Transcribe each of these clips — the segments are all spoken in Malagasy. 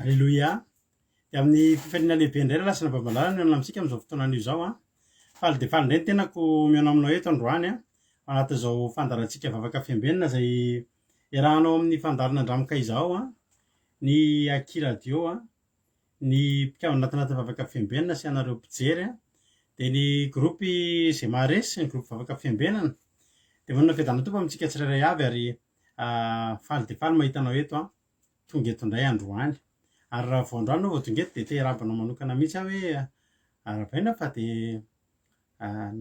Aleloia! Dia amin'ny fifaliana lehibe indray ry lasana Babalala no mihaona amintsika amin'izao fotoana anio izao an. Faly dia faly indray ny tenako mihaona aminao eto androany an, ao anatin'izao fandaharantsika vavaka fiambenana izay iarahanao amin'ny fandaharana Andramoka izao an, ny Aky Radio an, ny mpikambana anaty anatin'ny vavaka fiambenana sy ianareo mpijery an, dia ny groupe Zemares sy ny groupe vavaka fiambenana. Dia vonona fiadanana Tompo amintsika tsirairay avy ary faly dia faly mahita anao eto an. tonga eto indray androany. Ary raha vao androany ianao vao tonga eto dia te hiarahaba anao manokana mihitsy aho hoe arahabaina fa dia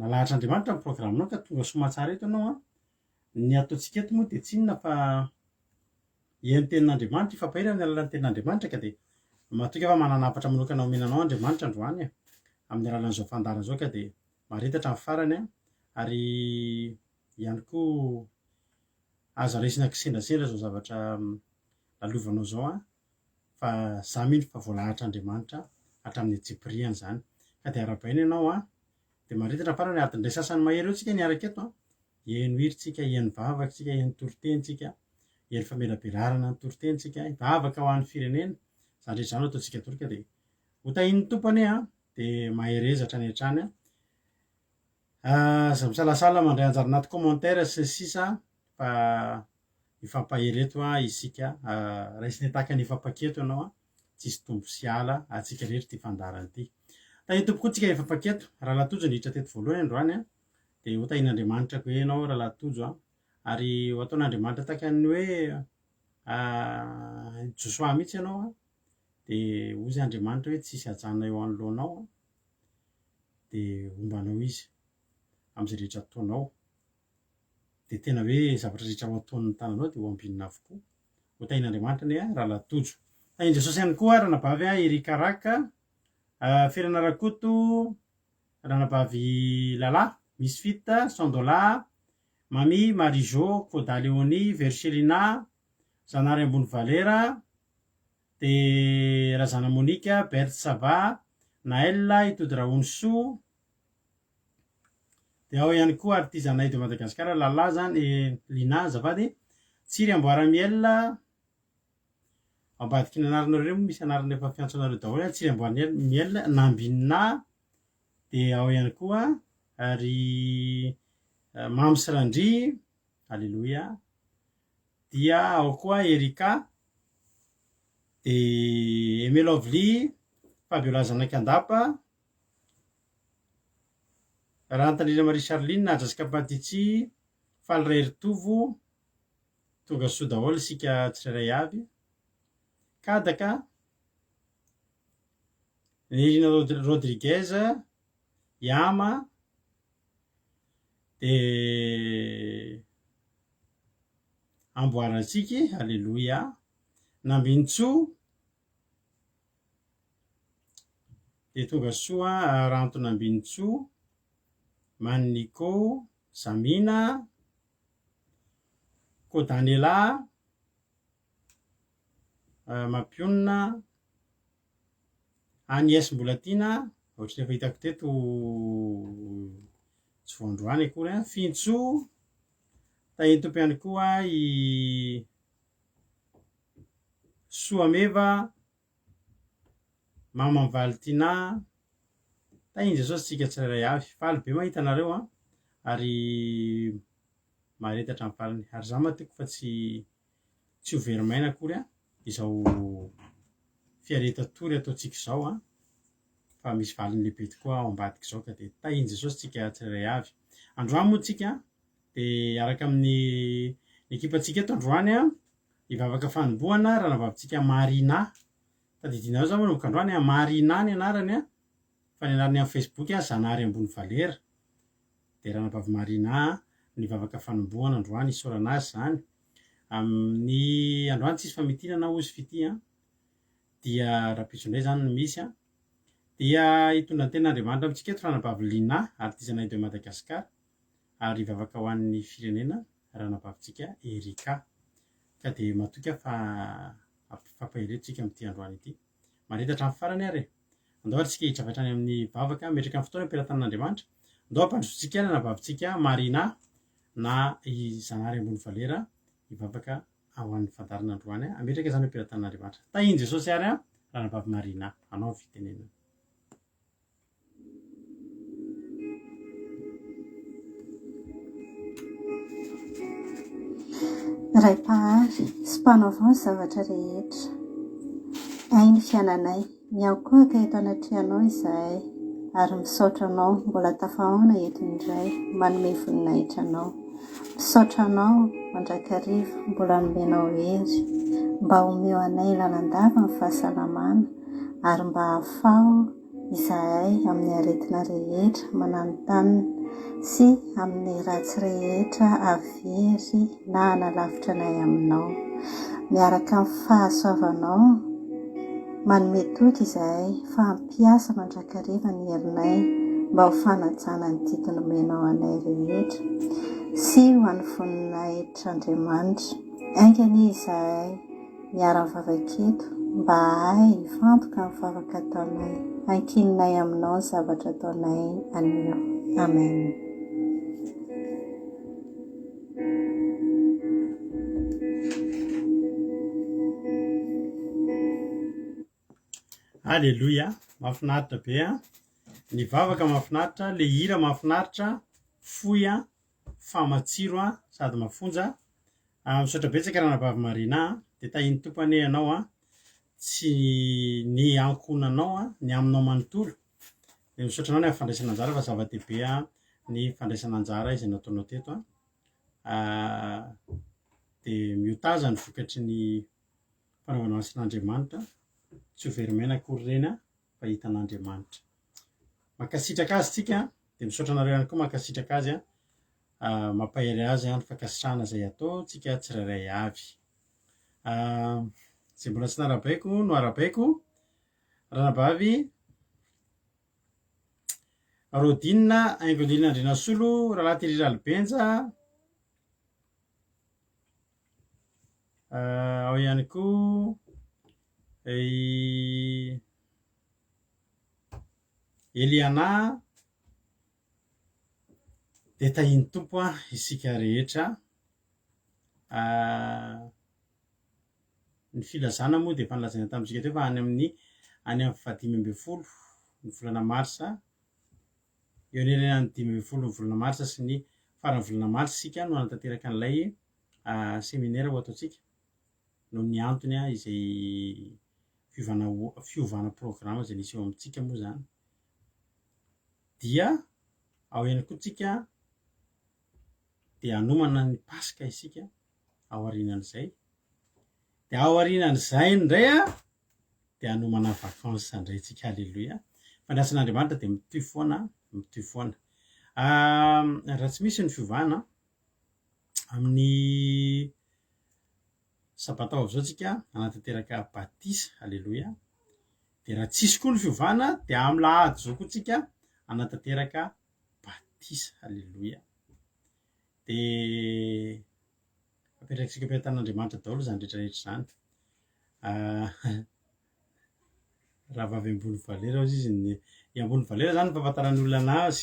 nalahatr'Andriamanitra ny programme-nao ka tonga soamatsara eto ianao an. Ny ataontsika eto moa dia tsy inona fa hihaino tenin'Andriamanitra, hifampahery amin'ny alalan'ny tenin'Andriamanitra ka dia matoky aho fa manana hafatra manokana omena anao Andriamanitra androany e, amin'ny alalan'izao fandaharana izao ka dia mahareta hatramin'ny farany an, ary ihany koa Aza raisina kisendrasendra zao zavatra lalovanao zao an, fa za mino fa voalahatr'Andriamanitra hatramin'ny antsipiriany zany, ka dia arahabaina ianao an, dia maharitatra farany adiny iray sasany mahery eo tsika niaraka eto an, hihaino hira tsika, hihaino vavaka tsika, hihaino toriteny tsika, hihaino famelabelarana ny toriteny tsika, hivavaka ho an'ny firenena, zany rehetra zany no ataontsika daholo ka dia ho tahian'ny Tompo anie an, dia mahereza hatrany hatrany an. Aza misalasala mandray anjara anaty commentaire sy ny sisa fa hifampahery eto isika. Raisina tahaka ny efa paketo ianao, tsisy tombo sy ala, antsika rehetra ity fandaharana ity. Tahian'ny Tompo koa tsika efa paketo. Rahalahy Tojo niditra teto voalohany androany dia ho tahian'Andriamanitra koa ianao Rahalahy Tojo ary ho ataon'Andriamanitra tahaka ny hoe Josoa mihitsy ianao dia hoy Andriamanitra hoe tsisy hajanona eo anoloanao. dia homba anao izy amin'izay rehetra ataonao. Dia tena hoe zavatra rehetra ho ataon'ny tananao dia ho ambinina avokoa. Ho tahian'Andriamanitra anie Rahalahy Tojo. Tahian'i Jesosy ihany koa Ranabavy Erika Raka, Ferana Rakoto, Ranabavy Lala, Misfit, Sandola, Mamy, Marie Jo, Koda Léonie, Verchelina, Zanahary Ambony Valera, de Razana Monica, Berthe Sava, Naël, Itody Rahonisoa, de ao ihany koa Artisanay de Madagascar, Lala zany, Lina azafady, Tsiry Amboara Miel, ao ambadiky ny anaranareo ireo moa misy anarana efa fiantso anareo daholo an, Tsiry Amboara Miel, Nambinina, de ao ihany koa ry Mamy sy Randria, Aleloia. Dia ao koa Erika, dia Aimé Lovely, Fabiola Zanakandapa, Rahantanirina Marie Charline, Jessica Patitsy, Faly Raheritovo, tonga soa daholo isika tsirairay avy. Kadaka, Nirina Rodriguez, Yama, dia amboarantsika e, aleloia, Nambinintsoa, dia tonga soa Ranto Nambinintsoa, Maninico, Zamina, Kodanela, Mampionona, Agnès Mbolatiana, ohatran'ny efa hitako teto tsy vao androany akory an, Fintsoa, Tahian'ny Tompo ihany koa i Soameva, Maman'i Valentina, Tahian'i Jesosy tsika tsirairay avy, faly be mahita anareo an, ary mahareta hatramin'ny farany, ary za matoky fa tsy tsy ho very maina akory an, izao fiaretan-tory ataontsika izao an, fa misy valiny lehibe tokoa ao ambadik'izao ka dia tahin'i Jesosy tsika tsirairay avy. Androany moa tsika dia hiaraka amin'ny ekipantsika eto androany an, hivavaka fanombohana ranavavintsika Marina. Tadidinareo izany manomboka androany an, Marina ny anarany an, fa ny anarany amin'ny Facebook an, Zanahary Ambony Valera. Dia ranabavy Marina ny vavaka fanombohana androany, isaorana azy izany. Amin'ny androany tsisy famintinana hozy fitia an, dia rahampitso indray izany no misy an. Dia hitondra ny tenin'Andriamanitra amintsika eto ranabavy Lina, artisanay de Madagascar, ary hivavaka ho an'ny firenena ranabavintsika Erika. Ka dia matoky aho fa hampifampahery tsika amin'ity androany ity. Mahareta hatramin'ny farany ary e! Andao ary tsika hiditra avy hatrany amin'ny vavaka, hametraka ny fotoana am-pelatanan'Andriamanitra. Andao hampandrosoantsika ny anabavintsika Marina na i Zanahary Ambony Valera hivavaka ho an'ny fandaharana androany. Hametraka izany am-pelatanan'Andriamanitra. Tahin'i Jesosy ary an! Ranabavy Marina, anao ny fitenenana. Ray Mpahary sy Mpanavao ny zavatra rehetra. Hay ny fiainanay. Miankohoka eto anatrehanao izahay ary misaotra Anao mbola tafahaona eto indray manome voninahitra Anao. Misaotra Anao mandrakariva mbola nomenao hery mba omeo anay lalandava ny fahasalamana ary mba ahafaho izahay amin'ny aretina rehetra mananontanona sy amin'ny ratsy rehetra hahavery na hanalavitra anay aminao. Miaraka amin'ny fahasoavanao, manome toky izahay fa hampiasa mandrakariva ny herinay mba ho fanajana ny didy nomenao anay rehetra sy ho an'ny voninahitr'Andriamanitra. Enga anie izahay Miara-mivavaka eto mba hahay hifantoka amin'ny vavaka ataonay. Ankininay aminao ny zavatra ataonay anio. Amen. Aleloia, mahafinaritra be an! Ny vavaka mahafinaritra, le hira mahafinaritra, fohy an, fa matsiro an, sady mafonja. Ah, misaotra betsaka ranabavy Marina a, dia tahin'ny Tompo anie ianao a, tsy ny ankohonanao a, ny aminao manontolo, dia misaotra anao ny amin'ny fandraisana anjara fa zava-dehibe a ny fandraisana anjara izay nataonao teto a, dia miotaza ny vokatry ny fanaovana asan'Andriamanitra, tsy ho very maina akory ireny a, fa hitan'Andriamanitra. Mankasitraka azy tsika, dia misaotra anareo ihany koa mankasitraka azy a. Mampahery azy ny fankasitrahana izay ataontsika tsirairay avy. Izay mbola tsy narahabaiko no arahabaiko. Ranabavy Rodine Haingonirina Andrianasolo, Rahalahy Thierry Ralibenja, ao ihany koa i Eliana. Dia tahian'ny Tompo isika rehetra. Ny filazana moa dia efa nolazaina tamintsika teo fa any amin'ny any amin'ny fahadimy ambin'ny folo ny volana marsa, eo anelanelan'ny 15 ny volana marsa sy ny faran'ny volana marsa isika no hanatanteraka an'ilay seminera ho ataontsika noho ny antony izay fiovana fiovana programa izay nisy eo amintsika moa izany. Dia ao ihany koa tsika dia hanomana ny Paska isika ao aorianan'izay. Dia ao aorianan'izay indray a, dia hanomana vacances indray tsika, aleloia. Fa ny asan'Andriamanitra dia mitohy foana, mitohy foana. Raha tsy misy ny fiovana amin'ny Sabata ho avy izao tsika hanatanteraka batisa, aleloia. Dia raha tsisy koa ny fiovana dia amin'ny lahady izao koa tsika hanatanteraka batisa, aleloia. Dia apetrakintsika am-pelatanan'Andriamanitra daholo izany rehetra rehetra izany. Rahavavy ambony valera hozy izy, ny i ambony valera izany ny fahafantaran'ny olona anazy.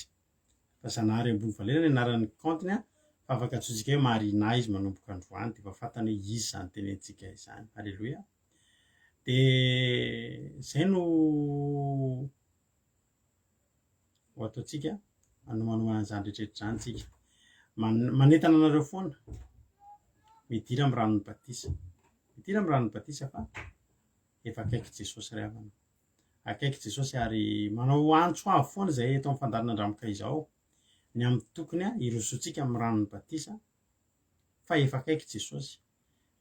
Fa Zanahary ambony valera ny anaran'ny kaontiny an, fa afaka antsointsika hoe Marina izy manomboka androany dia efa fantany hoe izy izany tenentsika izany. Aleloia. Dia izay no ho ataontsika, hanomanomana an'izany rehetra rehetra izany tsika. Manentana anareo foana, midira amin'ny ranon'ny batisa. Midira amin'ny ranon'ny batisa fa efa akaiky Jesosy ry havana. Akaiky Jesosy ary manao antso avo foana izay eto amin'ny fandaharana Andramoka izao ny amin'ny tokony hirosoantsika amin'ny ranon'ny batisa fa efa akaiky Jesosy.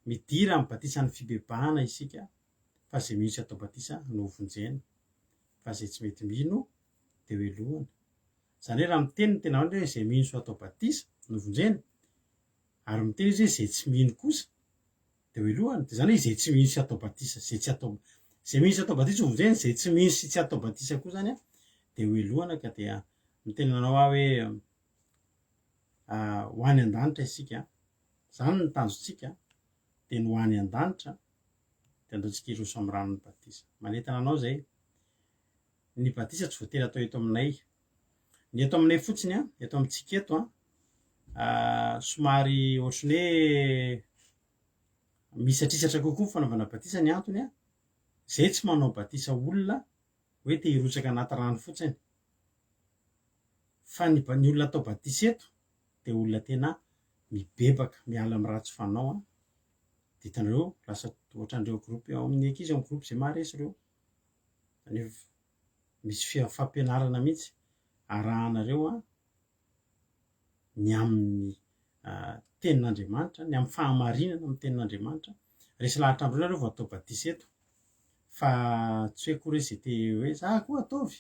Midira amin'ny batisan'ny fibebahana isika fa izay mino sy atao batisa no hovonjena fa izay tsy mety mino dia hohelohana. Izany hoe raha miteny ny tena hoe izay mino sy atao batisa no vonjena ary miteny izy hoe izay tsy mino kosa dia ho helohana, dia izany hoe izay tsy mino sy atao batisa, izay tsy atao, izay mino sy atao batisa ho vonjena, izay tsy mino sy tsy atao batisa koa izany an, dia ho helohana ka dia miteny anao aho hoe ho any an-danitra isika, izany ny tanjontsika, dia ny ho any an-danitra, dia andaontsika hiroso amin'ny ranon'ny batisa. Manentana anao izay, ny batisa tsy voatery atao eto aminay, ny eto aminay fotsiny an, eto amintsika eto an, somary ohatran'ny hoe misatrisatra kokoa ny fanaovana batisa ny antony an. Zay tsy manao batisa olona hoe te hirotsaka anaty rano fotsiny. Fa ny ny olona atao batisa eto dia olona tena mibebaka, miala amin'ny ratsy fanao an. Dia hitanareo lasa ohatran'ireo groupe ao amin'ny ankizy ao amin'ny groupe izay maharesy ireo. Izany hoe misy fampianarana mihitsy arahanareo an. ny amin'ny tenin'Andriamanitra, ny amin'ny fahamarinana amin'ny tenin'Andriamanitra. Resy lahatra amin'ireo nareo vao atao batisa eto. Fa tsy hoe akory hoe izay te hoe za koa ataovy.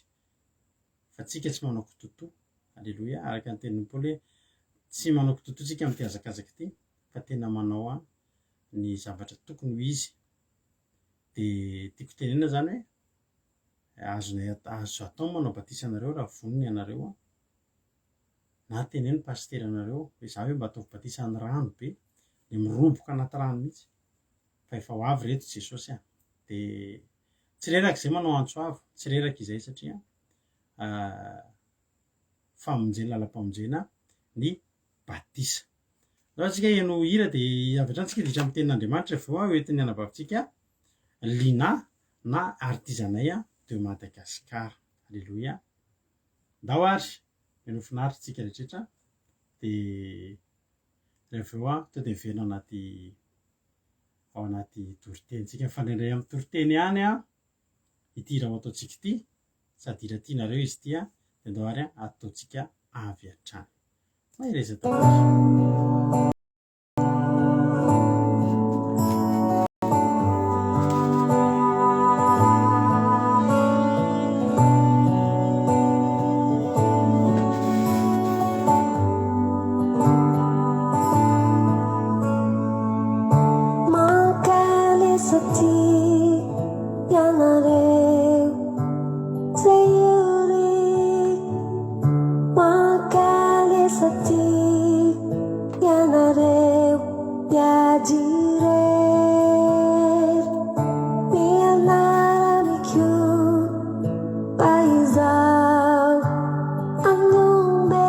Fa tsika tsy manao kitotoa. Aleloia, araka ny tenin'i Paoly hoe tsy manao kitotoa tsika amin'ity hazakazaka ity fa tena manao ny zavatra tokony ho izy. Dia tiako tenenina izany hoe azonay azo atao ny manao batisa anareo raha vonona ianareo. Na teneno pasiteranareo hoe za ve mba ataovy batisa any rano be le miroboka anaty rano mihitsy fa efa ho avy reto Jesosy a! De tsy reraka izay manao antso avo, tsy reraka izay satria famonjena lalam-pamonjena ny batisa. Ndao tsika heno hira de avy hatrany tsika hiditra amin'ny tenin'Andriamanitra avy eo ho entin'ny anabavintsika Lina na Artisanay de Madagascar. Aleloia. Ndao ary mino finaritra tsika rehetra de rehefa avy eo aho to de miverina anaty ao anaty toriteny tsika mifandraindray amin'ny toriteny ihany an ity hira ho ataontsika ity sady hira tianareo izy ity an de ndao ary ataontsika avy hatrany mahereza daholo. Mankalesa aty ianareo zay ory. Mankalesa aty ianareo miady irery. Mianara mikoa fa izaho hanome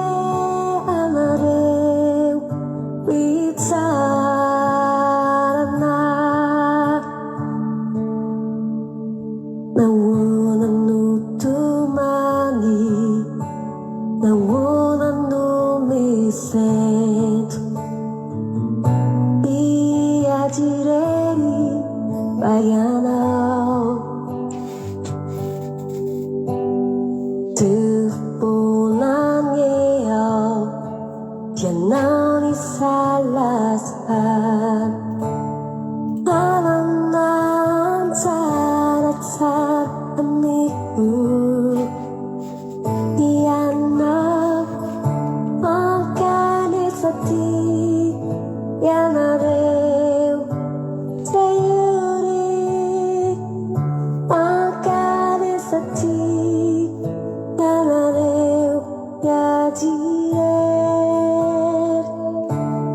anareo fitsarana. Nahoana no tomany? Nahoana no misento? Miady irery va ianao? Tompon'an'ny ao, ianao nisalasala. Manana anjara tsara amiko. Ianao mankanesa aty ianareo zay ory. Mankanesa aty ianareo miady irery.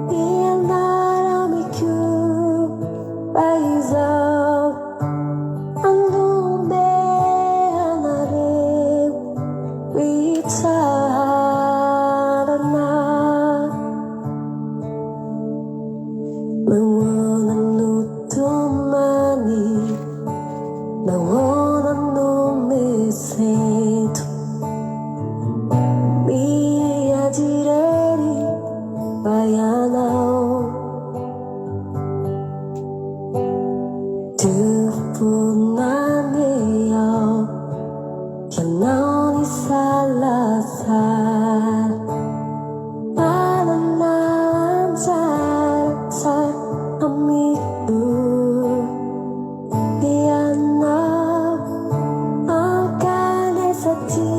Mianara amiko fa izao hanome anareo fitsarana. Nahoana no tomany? Nahoana no misento? Miady irery va ianao? Tompon'an'ny ao, ianao nisalasala. Manana anjara tsara amiko. Ianao mankanesa aty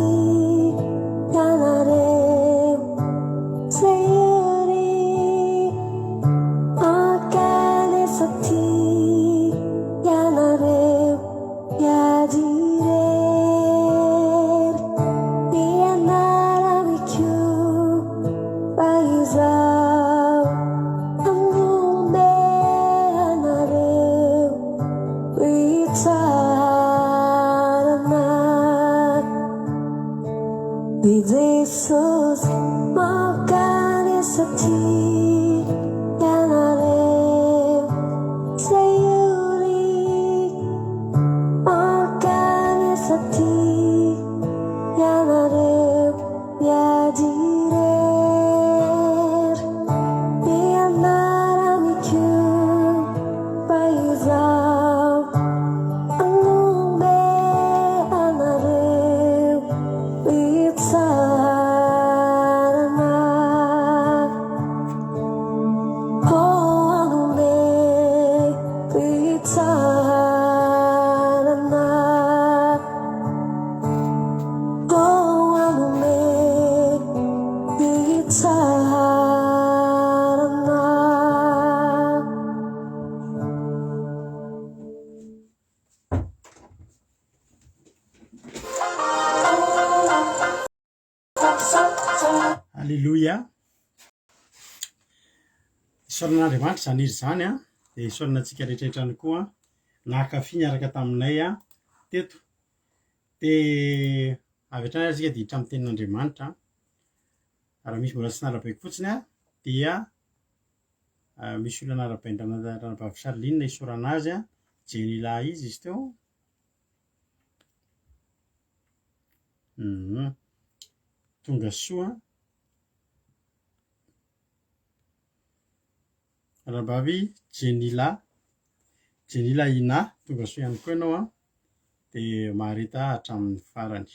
ianareo zay ory. Mankanesa aty ianareo miady irery. Mianara amiko fa izaho hanome anareo fitsarana. I Jesosy mankanesa aty ianareo zay ory. Aleloia. Isaorana an'Andriamanitra izany hira izany an, dia isaorana antsika rehetra rehetra ihany koa nankafy niaraka taminay teto. Dia avy hatrany ary isika dia hiditra amin'ny tenin'Andriamanitra. Raha misy mbola tsy narabaiko fotsiny an, dia misy olona narabain-dRanabavy Charline isaorana azy an, Jenila izy izy teo. Tonga soa. Rahavavy Jenila, Jenila Ina, tonga soa ihany koa ianao an, dia mahareta hatramin'ny farany.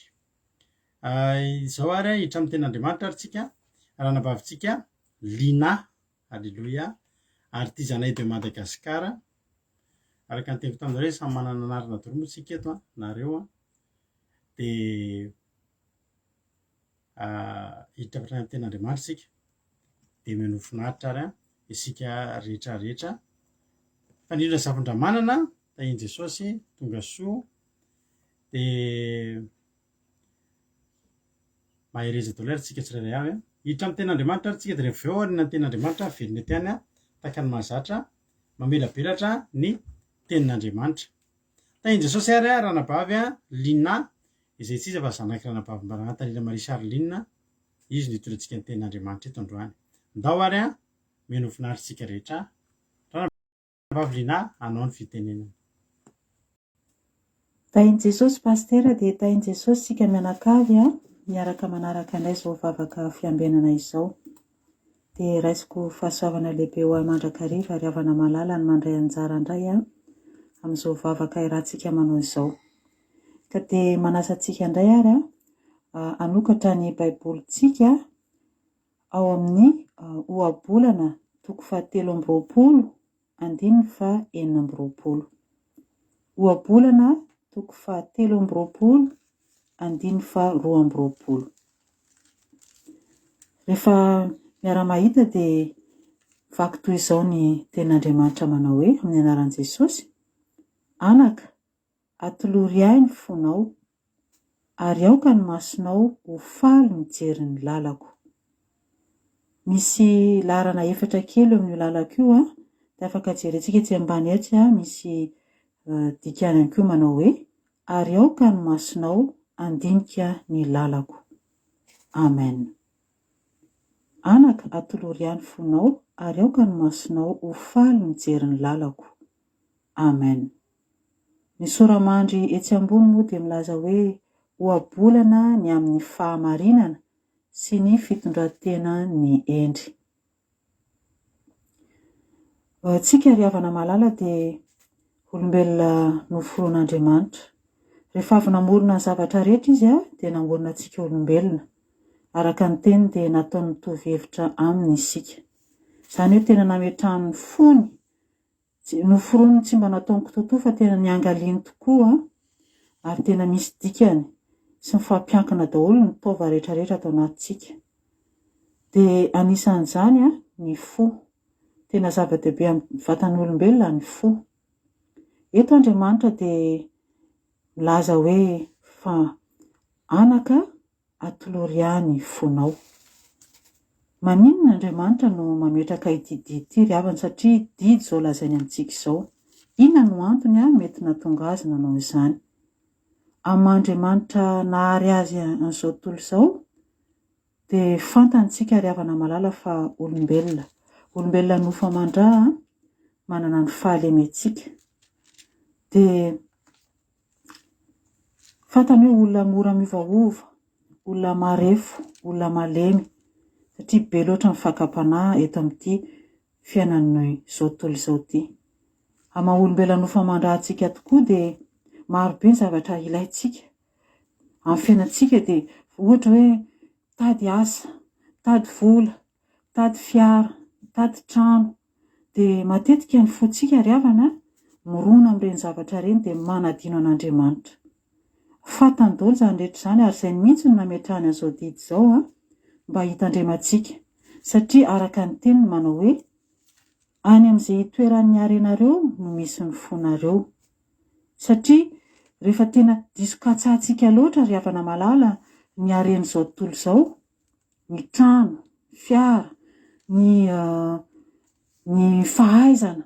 Izao ary an, hiditra amin'ny tenin'Andriamanitra ary tsika, ranabavitsika Lina, Aleloia, artisanat de Madagascar, araka ny teniko taminareo samy manana anarana daholo moa tsika eto an, nareo an, dia hiditra avy hatrany amin'ny tenin'Andriamanitra isika, dia mino finaritra ary isika rehetra rehetra. Fa indrindra Zafindramanana, tahin'i Jesosy, tonga soa, dia mahereza daholo ary tsika tsirairay avy. Hiditra amin'ny tenin'Andriamanitra ary tsika dia rehefa avy eo aorian'ny tenin'Andriamanitra miverina ety ihany tahaka ny mahazatra mamelabelatra ny tenin'Andriamanitra. Tahin'i Jesosy ary ranabavy Lina izay tsy iza fa zanak'i ranabavy Maranatha Lina Marie Charline, izy no hitondra antsika ny tenin'Andriamanitra eto androany. Ndao ary mino ho finaritra isika rehetra. Ranabavy Lina hanao ny fitenenana. Tahin'i Jesosy Pasitera dia tahin'i Jesosy isika mianakavy miaraka manaraka indray izao vavaka fiambenana izao. Dia raisiko fahasoavana lehibe ho ahy mandrakariva ry havana malala ny mandray anjara indray amin'izao vavaka iarahantsika manao izao. Ka dia manasa antsika indray ary hanokatra ny Baibolintsika ao amin'ny Ohabolana toko fahatelo amby 20 andininy faha 26. Ohabolana toko faha 23 andininy faha 22. Rehefa miara-mahita dia vaky toy izao ny tenin'Andriamanitra manao hoe, amin'ny anaran'i Jesosy, Anaka, atolory ahy ny fonao, ary aoka ny masonao ho faly mijery ny lalako. Misy laharana efatra kely eo amin'io lalako io an, dia afaka jerentsika etsy ambany etsy an, misy dikany ihany koa manao hoe, ary aoka ny masonao handinika ny lalako. Amen. Anaka, atolory ahy ny fonao, ary aoka ny masonao ho faly mijery ny lalako. Amen. Ny sora-mandry etsy ambony moa dia milaza hoe ohabolana ny amin'ny fahamarinana sy ny fitondran-tenan'ny hendry. Tsika ry havana malala dia olombelona noforon'Andriamanitra. Rehefa avy namorona ny zavatra rehetra Izy dia namorona antsika olombelona. Araka ny teniny dia nataony mitovy hevitra aminy isika. Izany hoe tena nametrahany ny fony Noforoniny tsy mba nataony kitoatoa fa tena niangaliany tokoa ary tena misy dikany sy mifampiankina daholo ny taova rehetra rehetra ato anatintsika. Dia anisan'izany ny fo. Tena zava-dehibe amin'ny vatan'olombelona ny fo. Eto Andriamanitra dia milaza hoe fa anaka Atolory ahy ny fonao. Maninona Andriamanitra no mametraka ity didy ity ry havana satria didy izao lazainy amintsika izao. Inona no antony mety nahatonga azy nanao izany? Amin'ny maha Andriamanitra nahary azy an'izao tontolo izao dia fantany tsika ry havana malala fa olombelona. Olombelona nofo aman-dra manana ny fahalementsika. Dia Fantany hoe olona mora miovaova, olona marefo, olona malemy, satria be loatra ny fakam-panahy eto amin'ity fiainan'izao tontolo izao ity. Amin'ny maha olombelona nofo aman-dra antsika tokoa dia maro be ny zavatra ilaintsika amin'ny fiainantsika dia ohatra hoe mitady asa, mitady vola, mitady fiara, mitady trano, dia matetika ny fontsika ry havana mirona amin'ireny zavatra ireny dia manadino an'Andriamanitra. Fantany daholo izany rehetra izany ary izay mihitsy no nametrahany an'izao didy izao mba hitandremantsika satria araka ny teniny manao hoe any amin'izay itoeran'ny harenareo no misy ny fonareo. Satria rehefa tena diso katsahantsika loatra ry havana malala ny haren'izao tontolo izao, ny trano, fiara, ny ny fahaizana,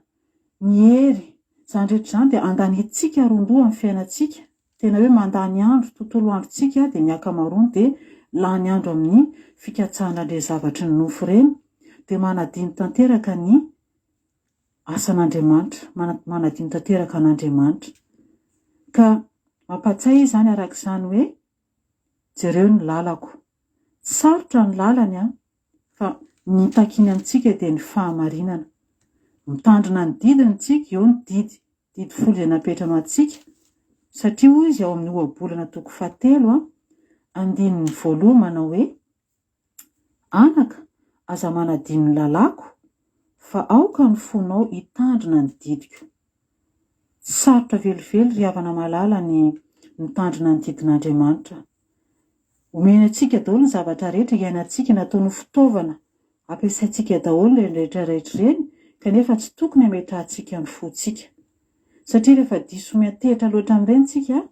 ny hery, izany rehetra izany dia andaniantsika ron-doha amin'ny fiainantsika, tena hoe mandany andro, tontolo androntsika dia ny ankamaroany dia lany andro amin'ny fikatsahana an'ireny zavatry ny nofo ireny, dia manadino tanteraka ny asan'Andriamanitra, manadino tanteraka an'Andriamanitra. Ka mampatsiahy izy izany araka izany hoe jereo ny lalako. Tsy sarotra ny lalany an, fa ny takiany amintsika dia ny fahamarinana. Mitandrina ny didiny tsika, eo ny didy, didy folo izay napetrany ho antsika, satria hoy izy ao amin'ny ohabolana toko fahatelo an, andininy voalohany manao hoe, Anaka, aza manadino ny lalàko, fa aoka ny fonao hitandrina ny didiko. Tsy sarotra velively ry havana malala ny mitandrina ny didin'Andriamanitra. Omeny antsika daholo ny zavatra rehetra iainantsika, nataony ho fitaovana ampiasaintsika daholo ireny rehetra rehetra ireny, kanefa tsy tokony hametrahantsika ny fontsika. Satria rehefa diso miantehitra loatra amin'ireny isika,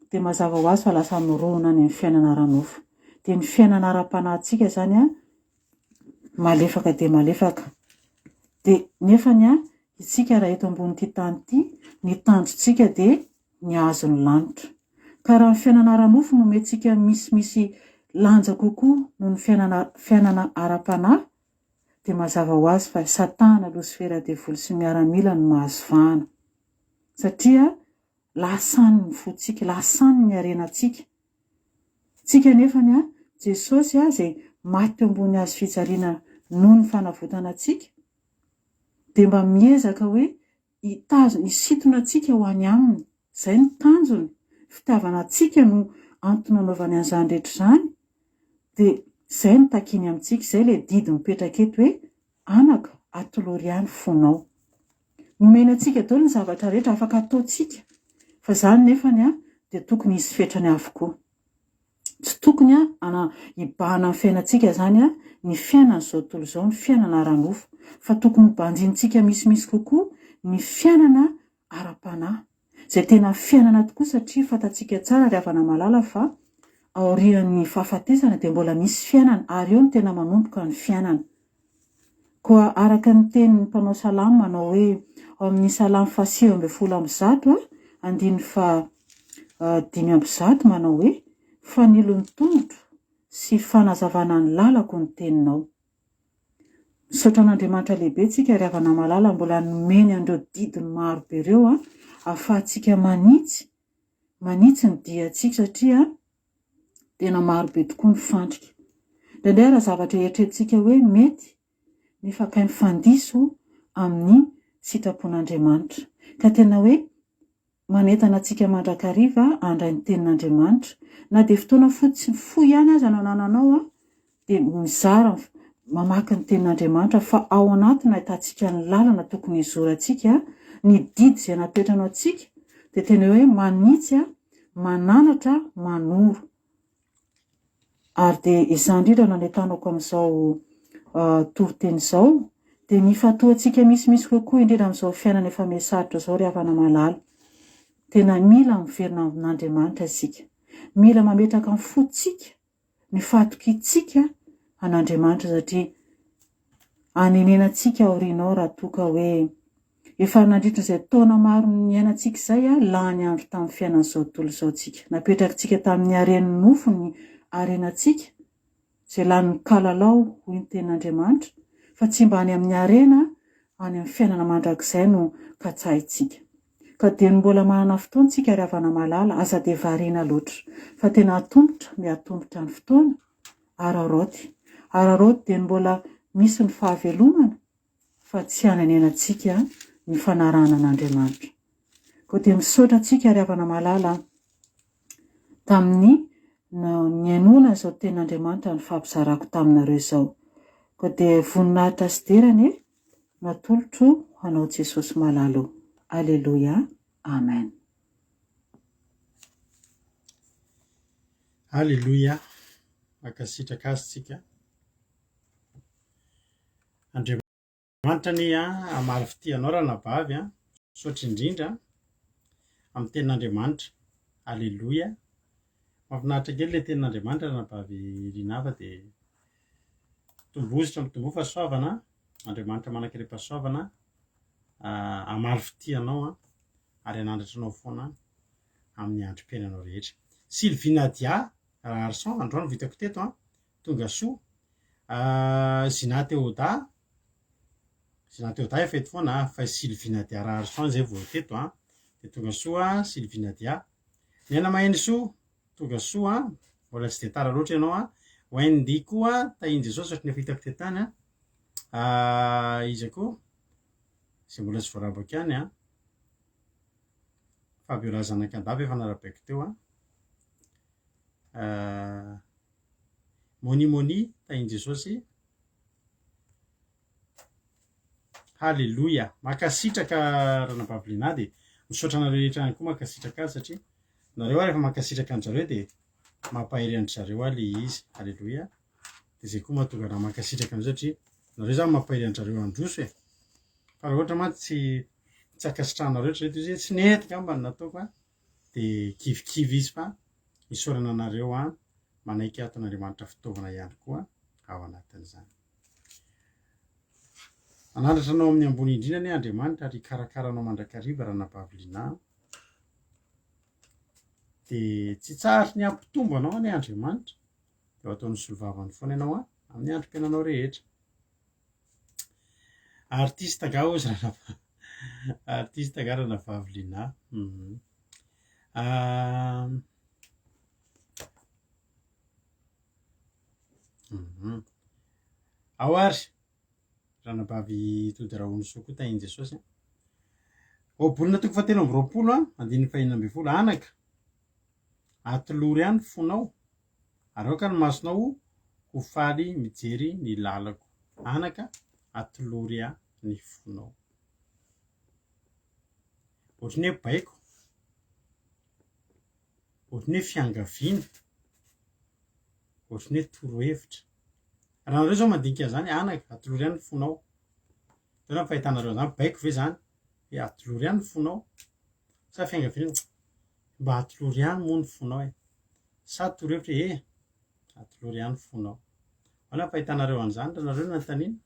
dia mazava ho azy fa lasa mirona any amin'ny fiainana ara-nofo. Dia ny fiainana ara-panahintsika izany an, malefaka dia malefaka. Dia nefany an, isika raha eto ambonin'ity tany ity, ny tanjontsika dia ny hahazo ny lanitra. Ka raha ny fiainana ara-nofo no omentsika misimisy lanja kokoa noho ny fiainana fiainana ara-panahy, dia mazava ho azy fa Satana, Losifera, Devoly sy ny miaramila no mahazo vahana. Satria Lasany ny fontsika, lasany ny harenantsika. Tsika anefany an, Jesosy a, izay maty teo ambony hazo fijaliana noho ny fanavotana antsika, dia mba miezaka hoe hitazona, hisintona antsika ho any Aminy. Izay no tanjony. Fitiavana antsika no antony anaovany an'izany rehetra izany. Dia izay no takiany amintsika, izay ilay didy mipetraka eto hoe, Anaka, atolory ahy ny fonao. Nomena antsika daholo ny zavatra rehetra afaka ataontsika fa izany nefany dia tokony hisy fetrany avokoa. Tsy tokony hibahana amin'ny fiainantsika izany ny fiainan'izao tontolo izao, ny fiainana ara-nofo fa tokony hobanjinintsika misimisy kokoa ny fiainana ara-panahy. Izay tena fiainana tokoa satria fantatsika tsara ry havana malala fa aorian'ny fahafatesana dia mbola misy fiainana ary eo no tena manomboka ny fiainana. Koa araka ny tenin'ny mpanao salamo manao hoe ao amin'ny salamo faha 119 andininy faha 105 manao hoe fanilo ny tongotro sy fanazavana ny lalako ny teninao. Misaotra an'Andriamanitra lehibe tsika ry havana malala mbola nomeny an'ireo didiny maro be ireo ahafahantsika manitsy manitsy ny diantsika satria tena maro be tokoa ny fandrika. Indraindray ara zavatra eritreretintsika hoe mety nefa kay mifandiso amin'ny sitrapon'Andriamanitra. Ka tena hoe Manentana antsika mandrakariva handray ny Tenin'Andriamanitra. Na dia fotoana fotsy fohy ihany aza no anananao dia mizara mamaky ny Tenin'Andriamanitra fa ao anaty no ahitantsika ny lalana tokony hizorantsika, ny didy izay napetrany ho antsika dia tena hoe manitsy, mananatra, manoro. Ary dia izany indrindra no anentanako amin'izao toriteny izao, dia ny hifantohantsika misimisy kokoa indrindra amin'izao fiainana efa miha-sarotra izao ry havana malala. Tena mila miverina amin'Andriamanitra isika. Mila mametraka ny fontsika, ny fahatokiantsika an'Andriamanitra satria hanenenantsika aoriana ao raha toa ka hoe Efa nandritra izay taona maro niainantsika izay, lany andro tamin'ny fiainan'izao tontolo izao tsika. Napetrakitsika tamin'ny haren'ny nofo ny harenantsika, izay lanin'ny kalalao, hoy ny Tenin'Andriamanitra, fa tsy mba any amin'ny harena any amin'ny fiainana mandrakizay no katsahintsika. Ka dieny mbola manana fotoana tsika ry havana malala, aza dia variana loatra, fa tena atomotra, miatomotra ny fotoana, araraoty. Araraoty dieny mbola misy ny fahavelomana, fa tsy hanenenantsika ny fanarahana an'Andriamanitra. Koa dia misaotra antsika ry havana malala tamin'ny nihainoana izao tenin'Andriamanitra nifampizarako taminareo izao. Koa dia voninahitra sy dera anie no atolotro ho anao Jesosy malala o. Aleloia. Amen. Aleloia. Mankasitraka azy tsika. Andriamanitra anie hamaly fitia anao ranabavy a, misaotra indrindra amin'ny tenin'Andriamanitra. Aleloia. Mahafinaritra kely ilay tenin'Andriamanitra ranabavy Rinah fa dia. Mitomboa mitomboa fahasoavana, Andriamanitra manan-karem-pahasoavana hamaly fitia anao ary hanandratra anao foana amin'ny androm-piainanao rehetra. Sylvie Nadia Raharison, androany no vitako teto an, tonga soa. Zina Théoda, Zina Théoda efa eto foana fa i Sylvie Nadia Raharison izay vao teto an, dia tonga soa Sylvie Nadia. Niaina Mahenisoa, Tonga soa an! Mbola tsy dia tara loatra ianao an! Wendy koa tahin'i Jesosy ohatry ny efa hitako teto tany an! Iza koa? Izay mbola tsy voarabako ihany an! Fabiola Zanakandava efa narabaiko teo an! Moni Moni tahin'i Jesosy. Haleloia! Mankasitraka Ranabavy Lina dia misaotra anareo rehetra ihany koa mankasitraka azy satria nareo ary efa mankasitraka an-dry zareo dia mampahery an-dry zareo aho le izy. Haleloia! Dia izay koa mahatonga anah mankasitraka anareo satria nareo izany mampahery an-dry zareo handroso e! Fa raha ohatra mantsy tsy tsy ankasitrahanareo ry zareo dia izy hoe tsy nety angamba ny nataoko an! Dia kivikivy izy fa isaorana anareo an! Manaiky ataon'Andriamanitra fitaovana ihany koa ao anatin'izany. Hanandratra anao amin'ny ambony indrindra anie Andriamanitra ary hikarakara anao mandrakariva Ranabavy Lina. Dia tsy tsahatry ny hampitombo anao anie Andriamanitra. Dia ho ataony solovavany foana ianao an, amin'ny androm-piainanao rehetra. Artiste angaha hozy Ranabavy Artiste angaha Ranabavy Lina. Mm -hmm. Mhm. Ao ary, ranabavy Tody Rahonisoa koa tahin'i Jesosy an. Ohabolana toko fahatelo amby 20 an, andininy fahenina ambin'ny folo, anaka, atolory ahy ny fonao, ary aoka ny masonao ho faly mijery ny lalako. Anaka, atolory ahy ny fonao. Ohatran'ny hoe baiko, ohatran'ny hoe fiangaviana. Ohatran'ny hoe torohevitra. Raha nareo zao mandinika an'izany, anaka, atolory ahy ny fonao. Ahoana ny fahitanareo an'izany? Baiko ve izany? Hoe atolory ahy ny fonao? Sa fiangaviana hoe mba atolory ahy moa ny fonao e? Sa torohevitra hoe eh, atolory ahy ny fonao. Ahoana ny fahitanareo an'izany raha nareo no nanontaniana?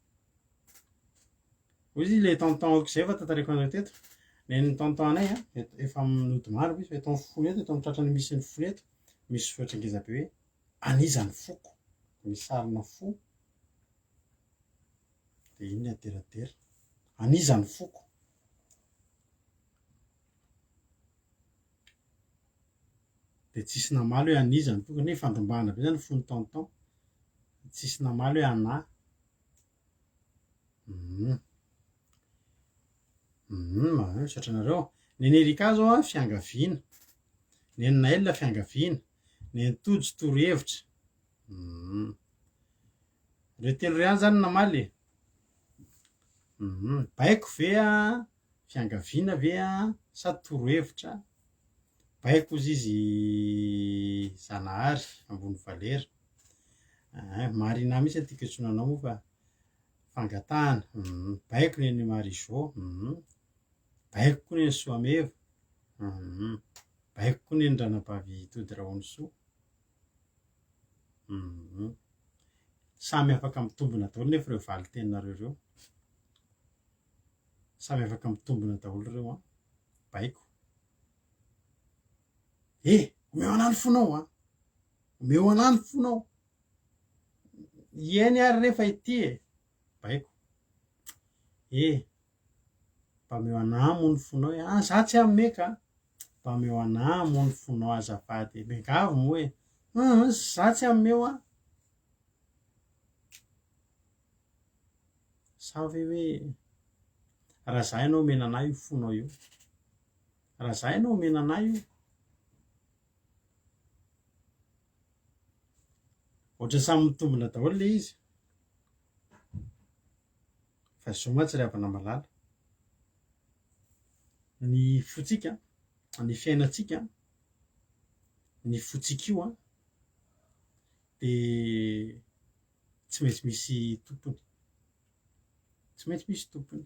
Hoy izy ilay tonton aok'izay efa tantaraiko anareo teto. Nen'ny tonton anay a, efa nodimandry izy fa eto amin'ny fony eto, eto amin'ny tratrany misy ny fony eto, misy soratra ngeza be hoe an'iza ny foko. Misy sarina fo. Dia iny ny aderadera. An'iza ny foko. Dia tsisy namaly hoe an'iza ny foko. Nefa fandrombahana be zany fon'ny tonton. Tsisy namaly hoe anà. Hum. Hum, misaotra anareo. Neny Erika zao a, fiangaviana. Neny Naël fiangaviana. Neny Tojo torohevitra. Hum. Ireo telo ireo ihany zany no namaly e. Hum, baiko ve a, fiangaviana ve a, sa torohevitra? Baiko hozy izy Zanahary ambony valera. Eeh, Marina mihitsy ny tiako iantsoana anao moa fa fangatahana. Hum, baiko ny an'i Marie Jo. Hum, baiko koa ny an'i Soameva. Hum, baiko koa ny an'i Ranabavy Tody Rahonisoa. Hum, samy afaka mitombina daholo nefa ireo valin-teninareo ireo. Samy afaka mitombina daholo ireo an. Baiko. Eh, omeo anah ny fonao an. Omeo anah ny fonao. Ieny ary refa ity e. Baiko. Eh, mba omeo anah moa ny fonao e. Ah, za tsy hanome ka. Mba omeo anah moa ny fonao azafady e. Miangavy moa e. Hum, za tsy hanome hoa. Sa ve hoe raha za ianao omena anah io fonao io. Raha za ianao omena anah io. Ohatran'ny samy mitombina daholo ilay izy. Fa izao mantsy ry havana malala, ny fontsika, ny fiainantsika, ny fontsika io an, dia tsy maintsy misy tompony. Tsy maintsy misy tompony.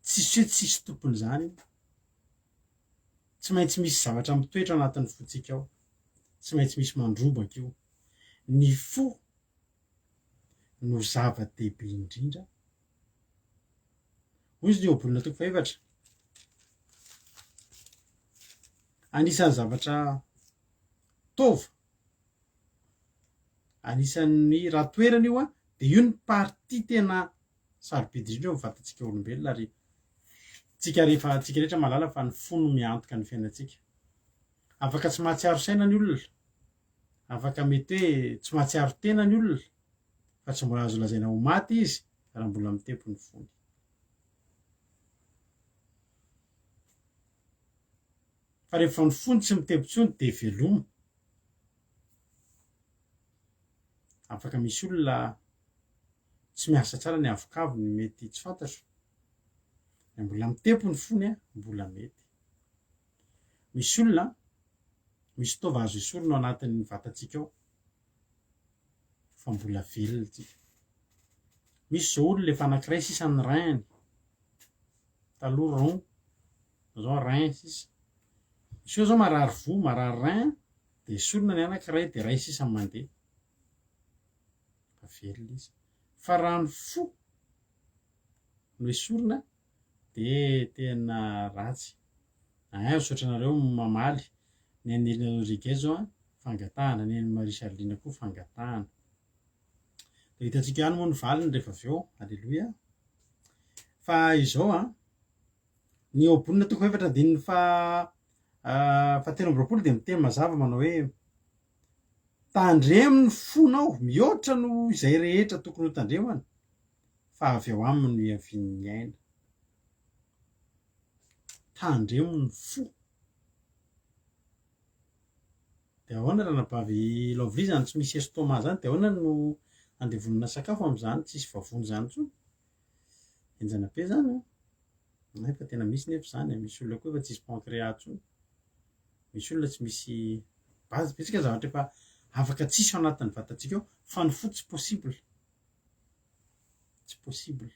Tsisy hoe tsisy tompony izany io. Tsy maintsy misy zavatra mitoetra ao anatin'ny fontsika ao. Tsy maintsy misy mandrobaka io. Ny fo no zava-dehibe indrindra. Hoy izy ny Ohabolana toko fahefatra. Anisan'ny zavatra taova, anisan'ny raha toerana io an, dia io ny partie tena sarobidy indrindra eo amin'ny vatantsika olombelona ary tsika rehefa tsika rehetra mahalala fa ny fo no miantoka ny fiainantsika. Afaka tsy mahatsiaro saina ny olona, afaka mety hoe tsy mahatsiaro tena ny olona fa tsy mbola azo lazaina ho maty izy raha mbola mitempo ny fony. Fa rehefa ny fony tsy mitempo intsony dia veloma. Afaka misy olona tsy miasa tsara ny avokavony mety tsy fantatro. Raha mbola mitempo ny fony mbola mety. Misy olona, misy taova azo esorina ao anatin'ny vatantsika ao fa mbola velona tsika. Misy zao olona efa anankiray sisa ny rein-ny, taloha rond, fa zao rein sisa. Misy olona zao marary voa, marary rein, de esorina ny anankiray de ray sisa mandeha. Fa velona izy. Fa raha ny fo no esorina de tena ratsy. Ein misaotra anareo mamaly, ny an'i Nirina Rodriguez zao an fangatahana, ny an'i Marie Charline koa fangatahana. De hitantsika ihany moa ny valiny rehefa avy eo, aleloia. Fa izao an, ny Ohabolana toko fahefatra andininy faha fahatelo amby 20 dia miteny mazava manao hoe tandremo ny fonao mihoatra noho izay rehetra tokony ho tandremana fa avy ao aminy no hiavian'ny aina. Tandremo ny fo. Dia ahoana ranabavy Lovely izany tsy misy estomac izany dia ahoana no andevonana sakafo amin'izany tsisy vavony izany intsony? Henjana be izany an! Nefa tena misy nefa izany e, misy olona koa efa tsisy pancréas intsony, misy olona tsy misy base, betsaka ny zavatra efa afaka tsisy ao anatin'ny vatantsika ao fa ny fo tsy possible, tsy possible.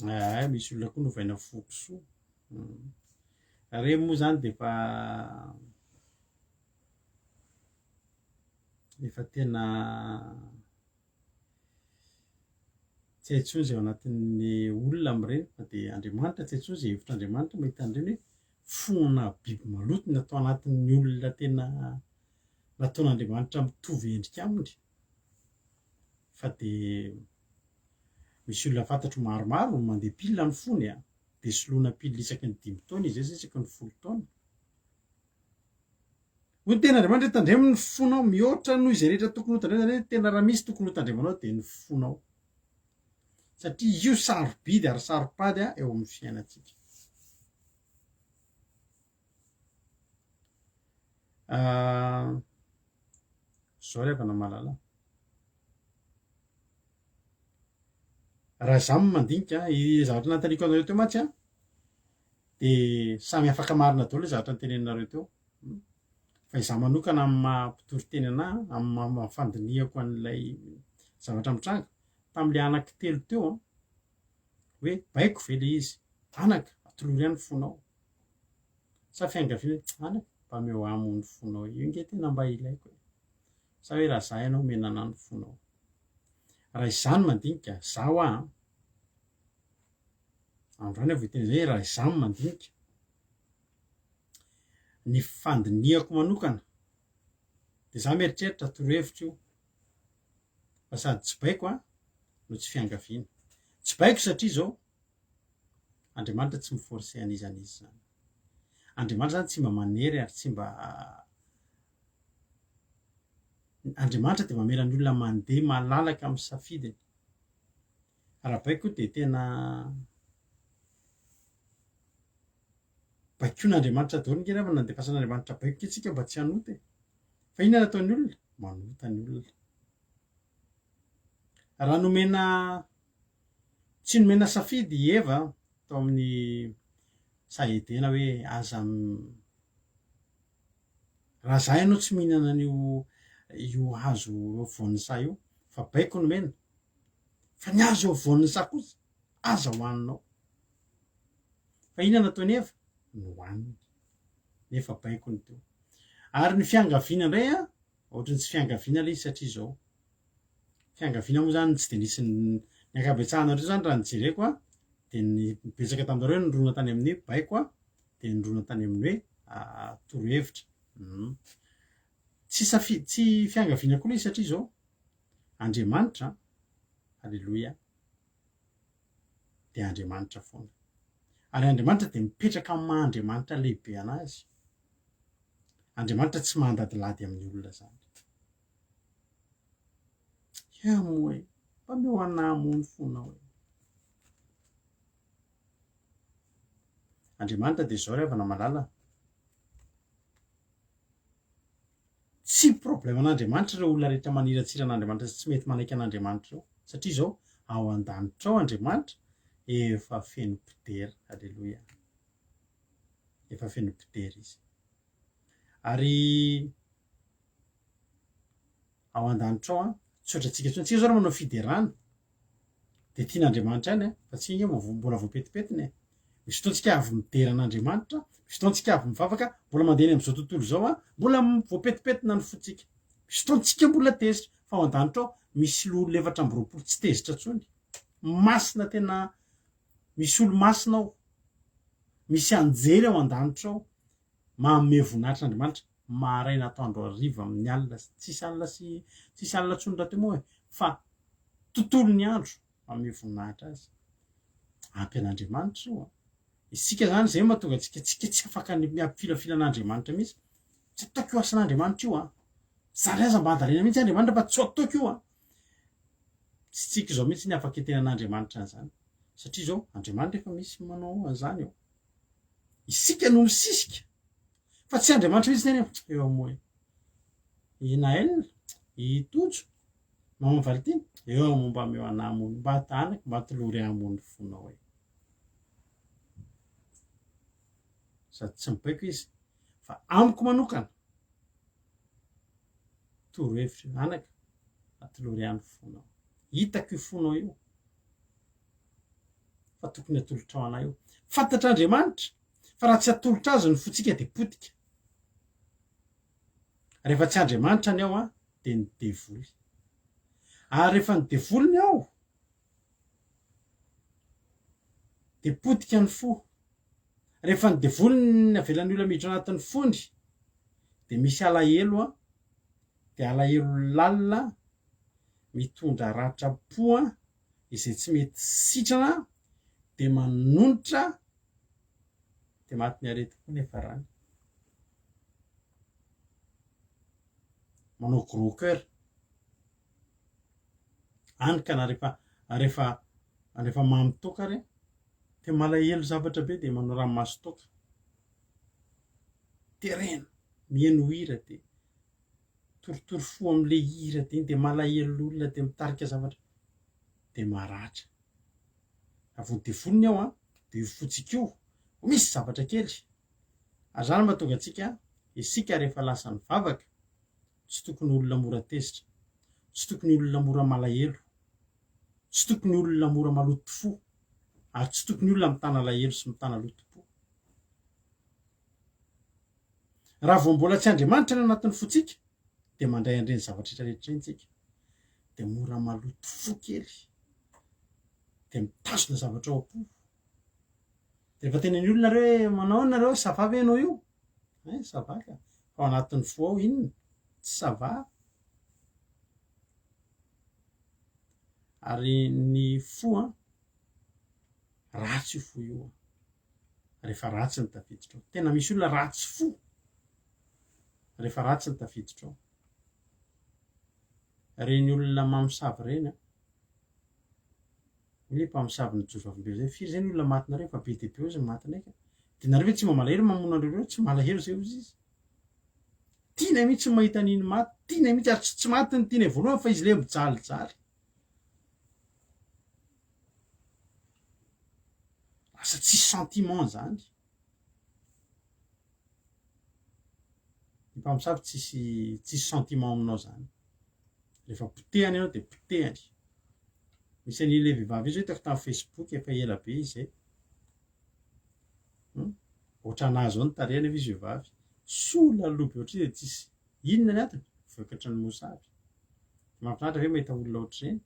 Ay, misy olona koa novaina fo kisoa. Ireny moa izany dia efa efa tena tsy hay intsony izay ao anatin'ny olona amin'ireny fa dia Andriamanitra tsy hay intsony izay hevitr'Andriamanitra mahita an'ireny hoe fona biby maloto ny atao anatin'ny olona tena nataon'Andriamanitra mitovy endrika aminy fa dia misy olona fantatro maromaro mandeha pile ny fony a, dia soloina pile isaky ny dimy taona izy io isaky ny 10 taona. Hoy ny tenin'Andriamanitra hoe tandremo ny fonao mihoatra noho izay rehetra tokony ho tandremana, izany hoe tena raha misy tokony ho tandremanao dia ny fonao. Satria io sarobidy ary saropady eo amin'ny fiainantsika. Ah, zao ry havana malala. Raha izaho no mandinika, i zavatra nanontaniako anareo teo mantsy an, dia samy afaka marina daholo ilay zavatra noteneninareo teo. Fa izaho manokana amin'ny maha mpitory teny anà, amin'ny maha fandinihako an'ilay zavatra mitranga, tamin'ilay anankitelo teo an, hoe baiko ve ilay izy? Anaka, atolory ahy ny fonao. Sa fiangaviana hoe, anaka, mba omeo ahy moa ny fonao, io ange tena mba ilaiko e. Sa hoe raha za ianao omena anah ny fonao. Raha izaho no mandinika, za hoa an, androany aho vao hiteny izay hoe raha izaho no mandinika, ny fandinihako manokana, dia za mieritreritra torohevitra io, fa sady tsy baiko an, no tsy fiangaviana. Tsy baiko satria izao, Andriamanitra tsy mi-forcer an'iza n'iza izany. Andriamanitra izany tsy mba manery ary tsy mba Andriamanitra dia mamela ny olona mandeha malalaka amin'ny safidiny. Raha baiko dia tena baikoin'Andriamanitra daholo nge raha nandefasan'Andriamanitra baiko nge tsika mba tsy hanota e. Fa inona no ataon'ny olona? Manota ny olona. Raha nomena tsy nomena safidy i Eva tao amin'ny saha Edena hoe aza Raha za ianao tsy mihinana an'io io hazo eo afovoan'ny saha io fa baiko nomena fa ny hazo eo afovoan'ny saha kosa aza hohaninao. Fa inona nataon'i Eva? Nohaniny. Nefa baiko ny teo. Ary ny fiangaviana indray an, ohatran'ny tsy fiangaviana ilay izy satria izao. Fiangaviana moa izany tsy dia nisy ny ankabetsahanareo izany raha ny jereko an, dia ny betsaka taminareo nirona tany amin'ny baiko an, dia nirona tany amin'ny hoe torohevitra. Tsy safidy, tsy fiangaviana koa ilay izy satria izao, Andriamanitra an, Aleloia, dia Andriamanitra foana. Ary Andriamanitra dia mipetraka amin'ny maha Andriamanitra lehibe an'Azy. Andriamanitra tsy mandadilady amin'ny olona izany. Ia moa e, mba meo anah moa ny fonao e. Andriamanitra dia izao ry havana malala. Tsy problème an'Andriamanitra ireo olona rehetra maniratsira an'Andriamanitra sy tsy mety manaiky an'Andriamanitra ireo. Satria izao, ao an-danitra ao Andriamanitra efa feno mpidera. Aleloia. Efa feno mpidera izy. Ary ao an-danitra ao an, tsy ohatrantsika intsony. Tsika zao raha manao fiderana dia tian'Andriamanitra ihany an, fa tsika ange mbo- mbola voapetipetina e. Misy fotoana tsika avy midera an'Andriamanitra, misy fotoana tsika avy mivavaka, mbola mandeha eny amin'izao tontolo izao an, mbola voapetipetina ny fontsika. Misy fotoana tsika mbola tezitra, fa ao an-danitra ao misy loholona 24 tsy tezitra intsony. Masina tena, misy olo-masina ao, misy anjely ao an-danitra ao. Manome voninahitra an'Andriamanitra maraina atoandro hariva amin'ny alina tsisy alina sy tsisy alina intsony rahateo moa e fa tontolon'ny andro manome voninahitra azy. Ampy an'Andriamanitra io an. Isika zany zay mahatonga antsika tsika tsy afaka ny miampifilafila an'Andriamanitra mihitsy. Tsy ataoko io asan'Andriamanitra io an. Zary aza mba andalina mihitsy Andriamanitra fa tsy ataoko io an. Tsy tsika izao mihitsy ny afaka hiteny an'Andriamanitra an'izany. Satria izao Andriamanitra efa misy manao an'izany eo. Isika no misisika fa tsy Andriamanitra mihitsy ny any eo moa e. I Naël, i Tojo, Maman Valentine, eo moa mba meo anah moa, mba anako mba tolory ahy moa ny fonao e. Sady tsy mibaiko izy fa amiko manokana torohevitra io anaka atolory ahy ny fonao. Hitako io fonao io. fa tokony atolotrao anay io. Fantatr'Andriamanitra fa raha tsy atolotra azy ny fontsika dia potika. Rehefa tsy Andriamanitra ny ao an, dia ny devoly. Ary rehefa ny devoly ny ao, dia potika ny fo. Rehefa ny devoly ny avelan'ny olona miditra anatin'ny fony, dia misy alahelo an, dia alahelo lalina mitondra ratram-po an, izay tsy mety sitrana dia manonitra dia matin'ny aretim-po ny farany. Manao gros coeur. Any ka na rehefa rehefa rehefa mamy toaka ary dia malahelo zavatra be dia manao ranomaso toaka. Terena, miheno hira dia torotoro fo amin'ilay hira dia iny dia malahelo olona dia mitarika zavatra dia maratra. Raha vao devoly ny ao an, dia io fontsika io misy zavatra kely. Ary izany no mahatonga antsika, isika rehefa lasa nivavaka, tsy tokony olona mora tezitra, tsy tokony olona mora malahelo, tsy tokony olona mora maloto fo, ary tsy tokony olona mitana alahelo sy mitana lotom-po. Raha vao mbola tsy Andriamanitra ny anatin'ny fontsika dia mandray an'ireny zavatra rehetra rehetra ireny tsika dia mora maloto fo kely dia mitazona zavatra ao am-po. Dia rehefa tenen'ny olona nareo hoe manao ahoana nareo, ça va ve ianao io? Hein, ça va ka. Fa ao anatin'ny fo ao inona? Tsy ça va. Ary ny fo an, ratsy io fo io an. rehefa ratsy ny tafiditra ao. Tena misy olona ratsy fo rehefa ratsy ny tafiditra ao. Ireny olona mamosavy ireny an, hoy ilay mpamosavy nijoro vavolombelona izay, firy izay ny olona matinareo fa be dia be hozy ny matinay ka. Dia nareo ve tsy mba malahelo mamono an'ireo ireo? Tsy malahelo izay hozy izy. Tianay mihitsy ny mahita an'iny maty, tianay mihitsy ary tsy tsy maty ny tianay voalohany fa izy ilay mijalijaly. Lasa tsisy sentiment zany. Ny mpamosavy tsisy tsisy sentiment aminao zany. Rehefa potehany ianao dia potehany. Misy an'ilay vehivavy io zao hitako tamin'ny Facebook efa ela be izy zay. Ohatranà zao ny tarehiny nefa izy vehivavy. Sola loha be ohatr'izay dia tsisy inona ny antony? Vokatry ny mosavy. Mahafinaritra ve mahita olona ohatr'ireny?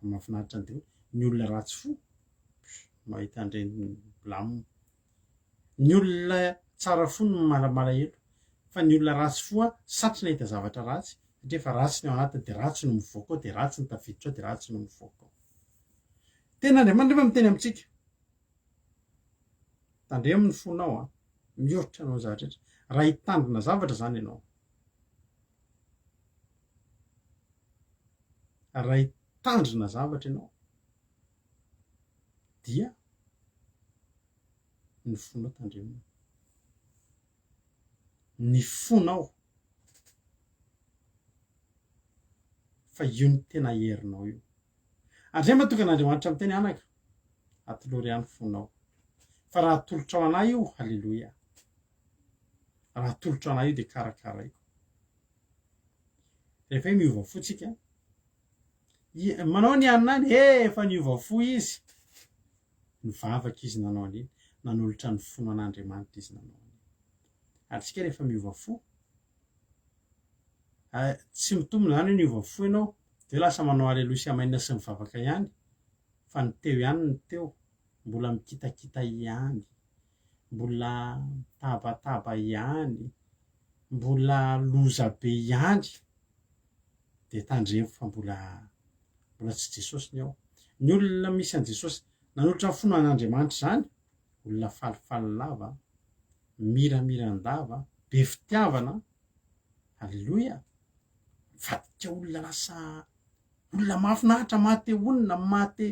Mahafinaritra ny daholo. Ny olona ratsy fo, mahita an'ireny milamina. Ny olona tsara fo no malahelo, fa ny olona ratsy fo satry nahita zavatra ratsy, satria efa ratsy ny ao anatiny dia ratsy no mivoaka ao, dia ratsy no tafiditra ao, dia ratsy no mivoaka ao. Tenin'Andriamanitra nefa miteny amintsika, tandremo ny fonao an, mihoatra noho ny zavatra rehetra. Raha hitandrina zavatra izany ianao, raha hitandrina zavatra ianao, dia ny fonao tandremo. Ny fonao fa io no tena herinao io. Andriamatoa Andriamanitra miteny anaka, atolory ahy ny fonao. Fa raha atolotrao anay io, haleloia. Raha atolotrao anay io dia karakaraiko. Rehefa hoe miova fo tsika, manao ny anona any, eh, efa niova fo izy. Nivavaka izy nanao an'iny, nanolotra ny fony an'Andriamanitra izy nanao an'iny. Ary tsika rehefa miova fo, tsy mitombina izany hoe niova fo ianao, dia lasa manao aleloia sy amen sy mivavaka ihany, fa ny teo ihany ny teo, mbola mikitakita ihany, mbola mitabataba ihany, mbola loza be ihany, dia tandremo fa mbola mbola tsy Jesosy ny ao. Ny olona misy an'i Jesosy nanolotra ny fony ho an'Andriamanitra izany, olona falifaly lava, miramiran-dava, be fitiavana, aleloia, mivadika olona lasa olona mahafinaritra, mahate honina, mahate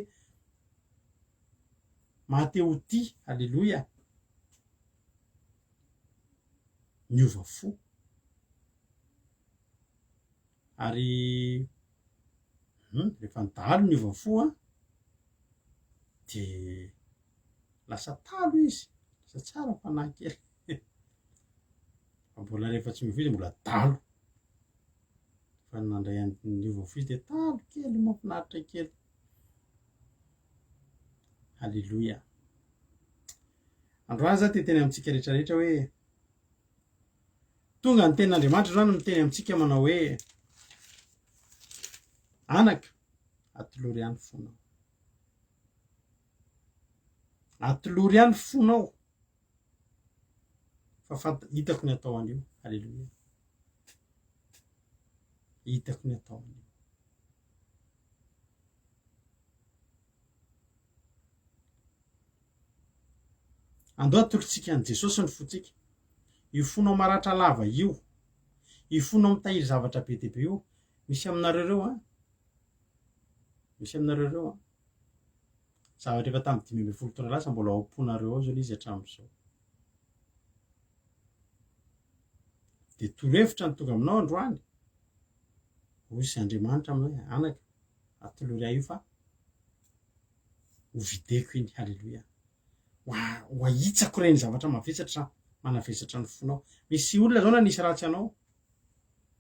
mahate ho tia, aleloia, niova fo. Ary hum rehefa nidalo niova fo an, de lasa talo izy, lasa tsara fanahy kely. Fa mbola rehefa tsy miova izy mbola dalo. Fa nandray an- niova fo izy de talo kely mahafinaritra kely. Haleloia. Androany za te hiteny amintsika rehetra rehetra hoe Tonga ny tenin'Andriamanitra izany miteny amintsika manao hoe, Anaka, atolory ahy ny fonao. Atolory ahy ny fonao. Fa fant- hitako ny atao an'io. Aleloia. Hitako ny atao an'io. Andao atolotsika an'i Jesosy ny fontsika. Io fonao maratra lava io, io fonao mitahiry zavatra be dia be io, misy aminareo ireo an, misy aminareo ireo an, zavatra efa tamin'ny 15 taona lasa mbola ao am-ponareo ao zao ilay izy hatramin'izao. Dia torohevitra no tonga aminao androany. Hoy izy Andriamanitra aminao hoe, anaka, atolory ahy io fa ho videko iny, haleloia. Ho ahitsako ireny zavatra mavesatra manavesatra ny fonao. Misy olona zao nanisy ratsy anao,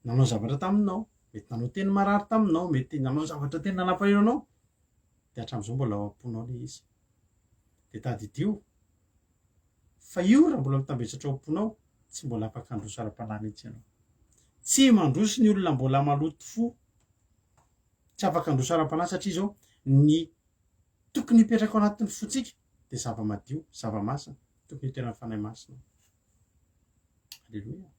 nanao zavatra taminao, mety nanao teny marary taminao, mety nanao zavatra tena nampalahelo anao, dia hatramin'izao mbola ao am-ponao ilay izy. Dia tadidio fa io raha mbola mitambesatra ao am-ponao, tsy mbola afaka handroso ara-panahy mihitsy ianao. Tsy mandroso ny olona mbola maloto fo. Tsy afaka handroso ara-panahy satria izao ny tokony hipetraka ao anatin'ny fontsika dia zava-madio, zava-masina, tokony hitoeran'ny Fanahy Masina. Aleloia.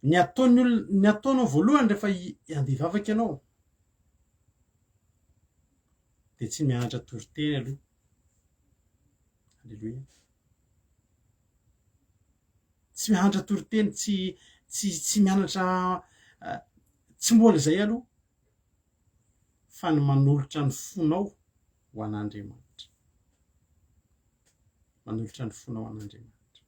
Ny ataon'ny olona, ny ataonao voalohany rehefa handeha hivavaka ianao dia tsy mianatra toriteny aloha. Aleloia. Tsy mianatra toriteny, tsy tsy tsy mianatra tsy mbola izay aloha fa ny manolotra ny fonao ho an'Andriamanitra. Manolotra ny fonao ho an'Andriamanitra.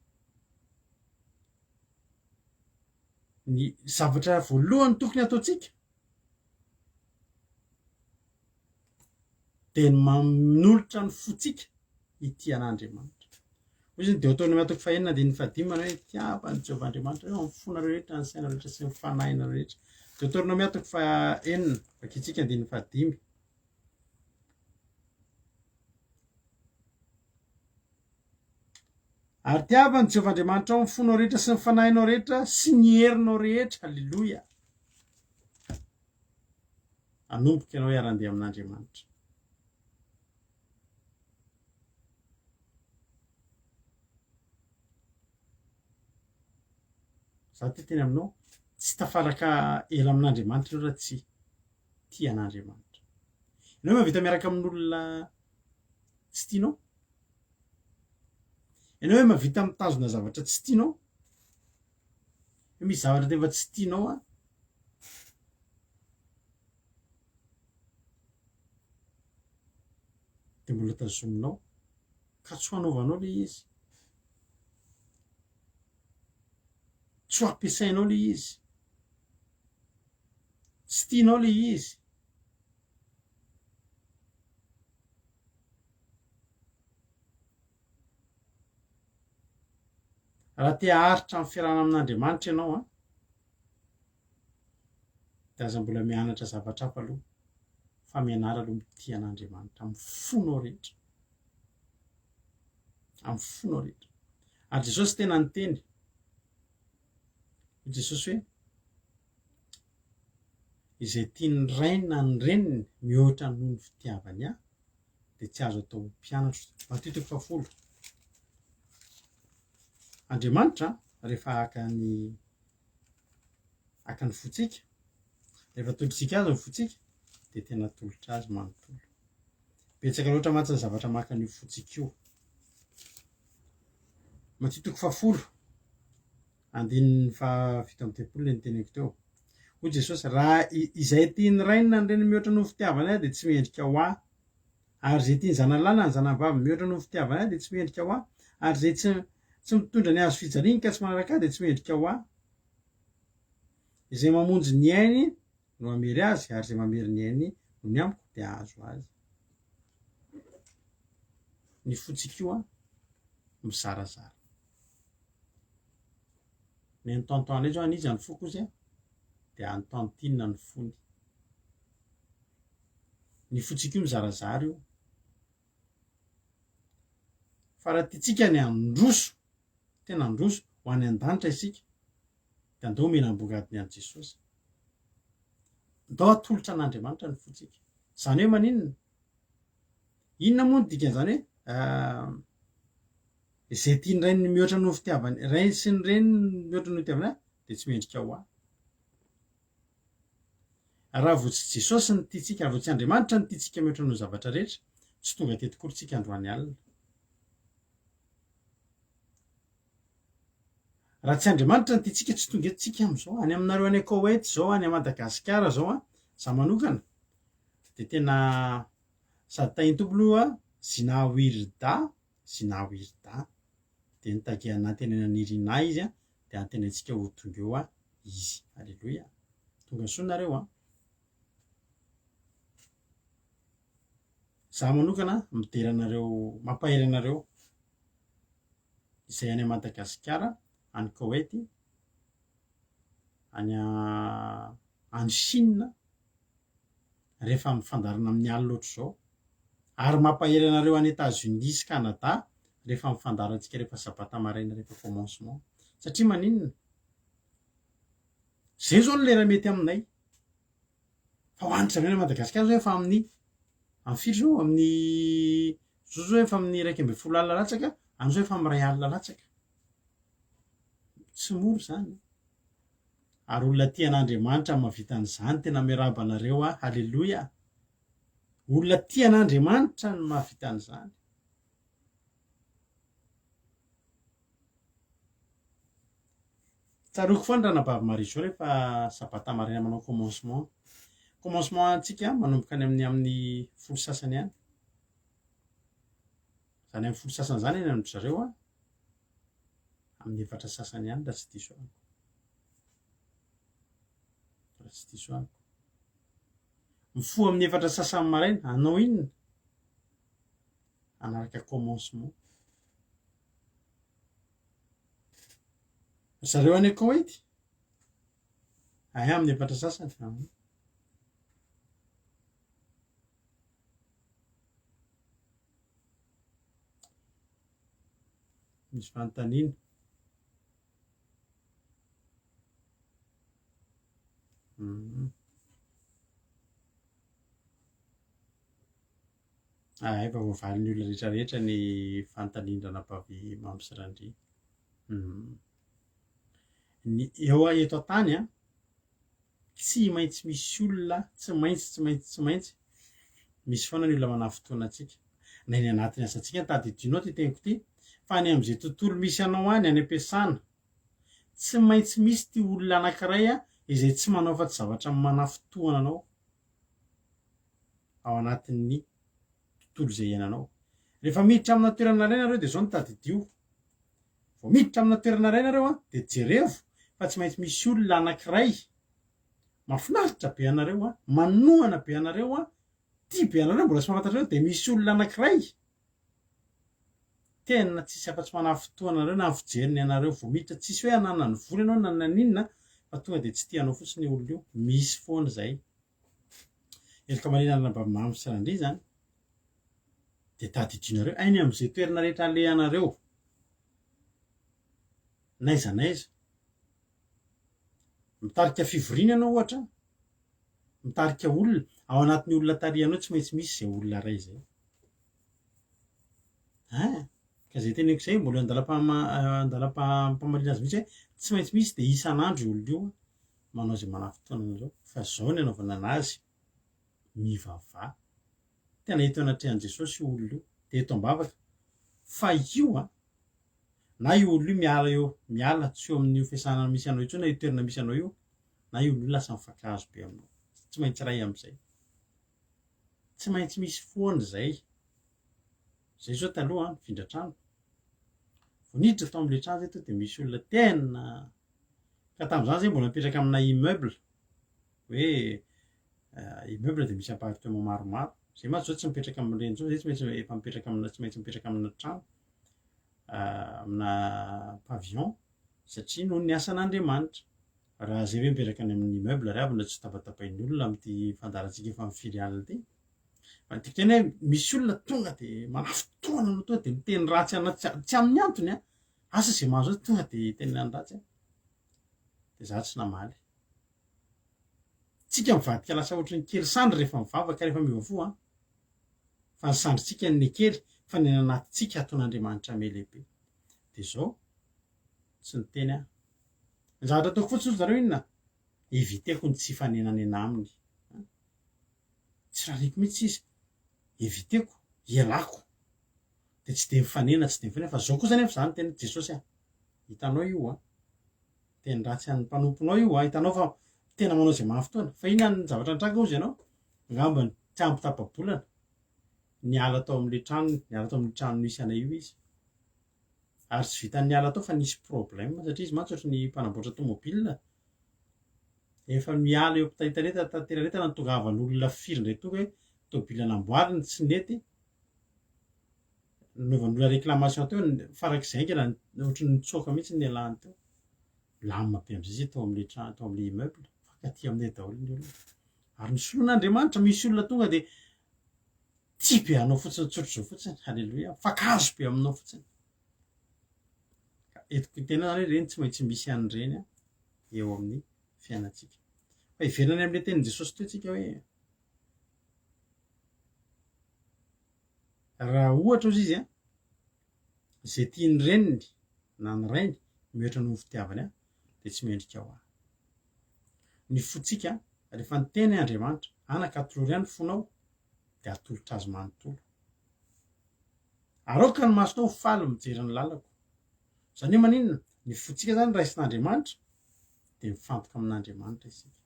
Ny zavatra voalohany tokony hataontsika dia ny manolotra ny fontsika hitia an'Andriamanitra. Hoy izy ny Deoteronomia toko fahenina andininy fahadimy manao hoe tiava an'i Jehovah Andriamanitra eo amin'ny fonareo rehetra, ny sainareo rehetra sy ny fanahinareo rehetra. Deoteronomia toko fahenina, vakintsika andininy fahadimy. Ary tiava an'i Jehovah Andriamanitrao amin'ny fonao rehetra sy ny fanahinao rehetra sy ny herinao rehetra. Haleloia. Hanomboka ianao hiara-handeha amin'Andriamanitra. Za te teny aminao, tsy tafaraka ela amin'Andriamanitra ianao raha tsy tia an'Andriamanitra. Ianao mahavita miaraka amin'olona tsy tianao? Ianao hoe mahavita mitazona zavatra tsy tianao? Hoe misy zavatra tena tsy tianao an? Dia mbola tazominao ka tsy ho anaovanao ilay izy. Tsy ho ampiasainao ilay izy. Tsy tianao ilay izy. Raha te haharitra amin'ny fiarahana amin'Andriamanitra ianao an, dia aza mbola mianatra zavatra hafa aloha fa mianara aloha mitia an'Andriamanitra amin'ny fonao rehetra. Amin'ny fonao rehetra. Ary Jesosy tena niteny. Hoy Jesosy hoe, Izay tian'ny rainy na ny reniny mihoatra noho ny fitiavany ahy dia tsy azo atao ho mpianatro. Matio toko fahafolo. Andriamanitra rehefa haka ny haka ny fontsika, rehefa atolotsika azy ny fontsika dia tena atolotra azy manontolo. Betsaka loatra mantsy ny zavatra maka an'io fontsika io. Matio toko fahafolo, andininy faha-37 ilay noteneniko teo. Hoy Jesosy, Raha izay tian'ny rainy na ny reniny mihoatra noho ny fitiavany ahy dia tsy mendrika ho ahy. Ary izay tian'ny zanany lahy na ny zanany vavy mihoatra noho ny fitiavany ahy dia tsy mendrika ho ahy. Ary izay tsy tsy mitondra ny hazo fijaliany ka tsy manaraka ahy dia tsy mendrika ho ahy. Izay mamonjy ny ainy no hamery azy, ary izay mamery ny ainy noho ny amiko dia hahazo azy. Ny fontsika io an, mizarazara. Ny an'i tonton anay zao an'iza ny foko ozy a? Dia an'i tantine ny fony. Ny fontsika io mizarazara io. Fa raha tiantsika ny handroso, tena handroso ho any an-danitra isika, dia andao omena ambongadiny an'i Jesosy. Andao atolotra an'Andriamanitra ny fontsika. Izany hoe maninona? Inona moa ny dikan'izany hoe izay tian'ny rainy mihoatra noho ny fitiavany, rainy sy ny reniny mihoatra noho ny fitiavany ahy dia tsy mendrika ho ahy. Raha vao tsy Jesosy no tiantsika, raha vao tsy Andriamanitra no tiantsika mihoatra noho ny zavatra rehetra, tsy tonga teto akory tsika androany alina. Raha tsy Andriamanitra no tiantsika, tsy tonga eto tsika amin'izao. Any aminareo any Koweït izao, any Madagasikara izao an, za manokana dia tena sady tahin'ny Tompo aloha Zina Wirda, Zina Wirda, dia nitagia nantenaina an'i Irina izy an, dia antenaintsika ho tonga eo an izy. Aleloia. Tonga soa nareo an. Za manokana midera anareo, mampahery anareo izay any Madagasikara, any Koety, any any Chine, rehefa mifandarina amin'ny alina ohatr'izao, ary mampahery anareo any Etats-Unis sy Canada rehefa mifandarantsika rehefa sabata maraina rehefa commencement. Satria maninona? Zay zao ny lera mety aminay. Fa ho an-dry zareo any Madagasikara zao efa amin'ny amin'ny firy zao? Amin'ny zao zao efa amin'ny 11 alina latsaka, any zao efa amin'ny iray alina latsaka. Tsy mora izany. Ary olona tia an'Andriamanitra mahavita an'izany, tena miarahaba anareo aho, haleloia. Olona tia an'Andriamanitra no mahavita an'izany. Tsaroako foana ranabavy Marie Jo rehefa sabata maraina manao commencement. Commencement antsika manomboka any amin'ny amin'ny folo sasany any. Izany amin'ny folo sasany izany any amin-dry zareo an. Amin'ny efatra sasany any raha tsy diso aho. Raha tsy diso aho. Mifoha amin'ny efatra sasany maraina, hanao inona? Hanaraka commencement. Ry zareo any Koety? Ay, amin'ny efatra sasany. Misy fanontaniana? Mhm. Ah, efa voavalin'ny olona rehetra rehetra ny fanontanian-dRanabavy Mamy sy Randria. Mhm. Ny eo eto an-tany an, tsy maintsy misy olona, tsy maintsy, tsy maintsy, tsy maintsy misy foana ny olona manafintohina antsika. Na eny anatin'ny asantsika, tadidinao ity teniko ity, fa any amin'izay tontolo misy anao any, any am-piasana, tsy maintsy misy ity olona anankiray izay tsy manao afa-tsy zavatra manafintohina anao ao anatin'ny tontolo izay iainanao. Rehefa miditra amina toerana iray nareo dia izao no tadidio, Vao miditra amina toerana iray nareo an, dia jerevo fa tsy maintsy misy olona anankiray mahafinaritra be anareo an, manohana be anareo an, tia be anareo mbola tsy mahafantatra anareo, dia misy olona anankiray tena tsisy afa-tsy manafintohina anareo na ny fijeriny anareo vao miditra, tsisy hoe ananany vola ianao na naninona fa tonga dia tsy tia anao fotsiny io olona io, misy foana izay. Heloka marina anabavy Mamy sy Randria izany. Dia tadidinareo any amin'izay toerana rehetra alehanareo, n'aiza n'aiza. Mitarika fivoriana ianao ohatra, mitarika olona, ao anatin'ny olona tarihanao tsy maintsy misy izay olona iray izay. Hein, ka izay teneniko izay mbola eo an-dalam-pama- an-dalam-pamaliana azy mihitsy hoe tsy maintsy misy dia isan'andro io olona io manao izay manafintohina anareo fa izao ny anaovana anazy, mivavaha. Tena eto anatrehan'i Jesosy io olona io, dia eto am-bavaka. Fa io an, na io olona io miala eo, miala tsy eo amin'io fiasana misy anao intsony na io toerana misy anao io, na io olona io lasa mifankahazo be aminao. Tsy maintsy iray amin'izay. Tsy maintsy misy foana izay. Izay izao taloha an, nifindra trano. Vao niditra tao amin'ilay trano izay tonga dia misy olona tena, ka tamin'izany izay mbola mipetraka amina immeuble. Hoe immeuble dia misy appartement maromaro. Zay mantsy zao tsy mipetraka amin'ireny intsony, zay tsy maintsy efa mipetraka amina tsy maintsy mipetraka amina trano, amina pavillon satria noho ny asan'Andriamanitra. Raha zay ve mipetraka any amin'ny immeuble ry havana tsy tabatabain'ny olona amin'ity fandaharantsika efa amin'ny firy alina ity. Fa ny tiako teny hoe misy olona tonga dia manafintohina anao tonga dia miteny ratsy anao tsy amin'ny antony an, asa izay mahazo azy tonga dia tenenany ratsy an. Dia za tsy namaly. Tsika mivadika lasa ohatran'ny kely sandry rehefa mivavaka rehefa miova fo an! Fa ny sandrintsika no nekely fa ny any anatintsika ataon'Andriamanitra melehibe. Dia izao, tsy niteny aho. Ny zavatra ataoko fotsiny ry zareo inona? Eviteko ny tsy hifanenanena aminy. Tsy rariko mihitsy izy. Eviteko, ialako. Dia tsy dia mifanena, tsy dia mifanena. Fa izao kosa anefa izaho niteny hoe Jesosy a! Hitanao io an! Teny ratsy an'ny mpanomponao io an, hitanao fa tena manao izay maha-fotoana. Fa inona ny zavatra nitranga hozy ianao? Angamba tsy ampy tapa-bolana, niala tao amin'ilay tranony, niala tao amin'io trano nisy anay io izy. Ary tsy vitan'ny niala tao fa nisy problème, satria izy mantsy ohatry ny mpanamboatra tomobile. Efa miala eo am-pitaitaretana, tanteranetana no tonga havan'olona firy indray tonga hoe tomobile namboariny tsy nety, Nanaovan'olona réclamation teo, farak'izay haingana ohatran'ny nitsoaka mihitsy ny nialany teo. Milamina be amin'izay izy tao amin'ilay trano, tao amin'ilay immeuble. Fankatia aminay daholo ny olona. Ary ny solon'Andriamanitra, misy olona tonga dia tia be anao fotsiny, tsotra izao fotsiny. Alléluia. Mifankahazo be aminao fotsiny. Ka entiko hiteny zany hoe ireny tsy maintsy misy an'ireny eo amin'ny fiainantsika. Fa hiverina any amin'ilay tenin'i Jesosy teo tsika hoe Raha ohatra ozy izy an, izay tian'ny reniny na ny rainy mihoatra noho ny fitiavany ahy dia tsy mendrika ho ahy. Ny fontsika rehefa niteny Andriamanitra, anaka atolory ahy ny fonao dia atolotra azy manontolo. Ary aoka ny masonao ho faly mijery ny lalako. Izany hoe maninona? Ny fontsika izany raisin'Andriamanitra dia mifantoka amin'Andriamanitra isika.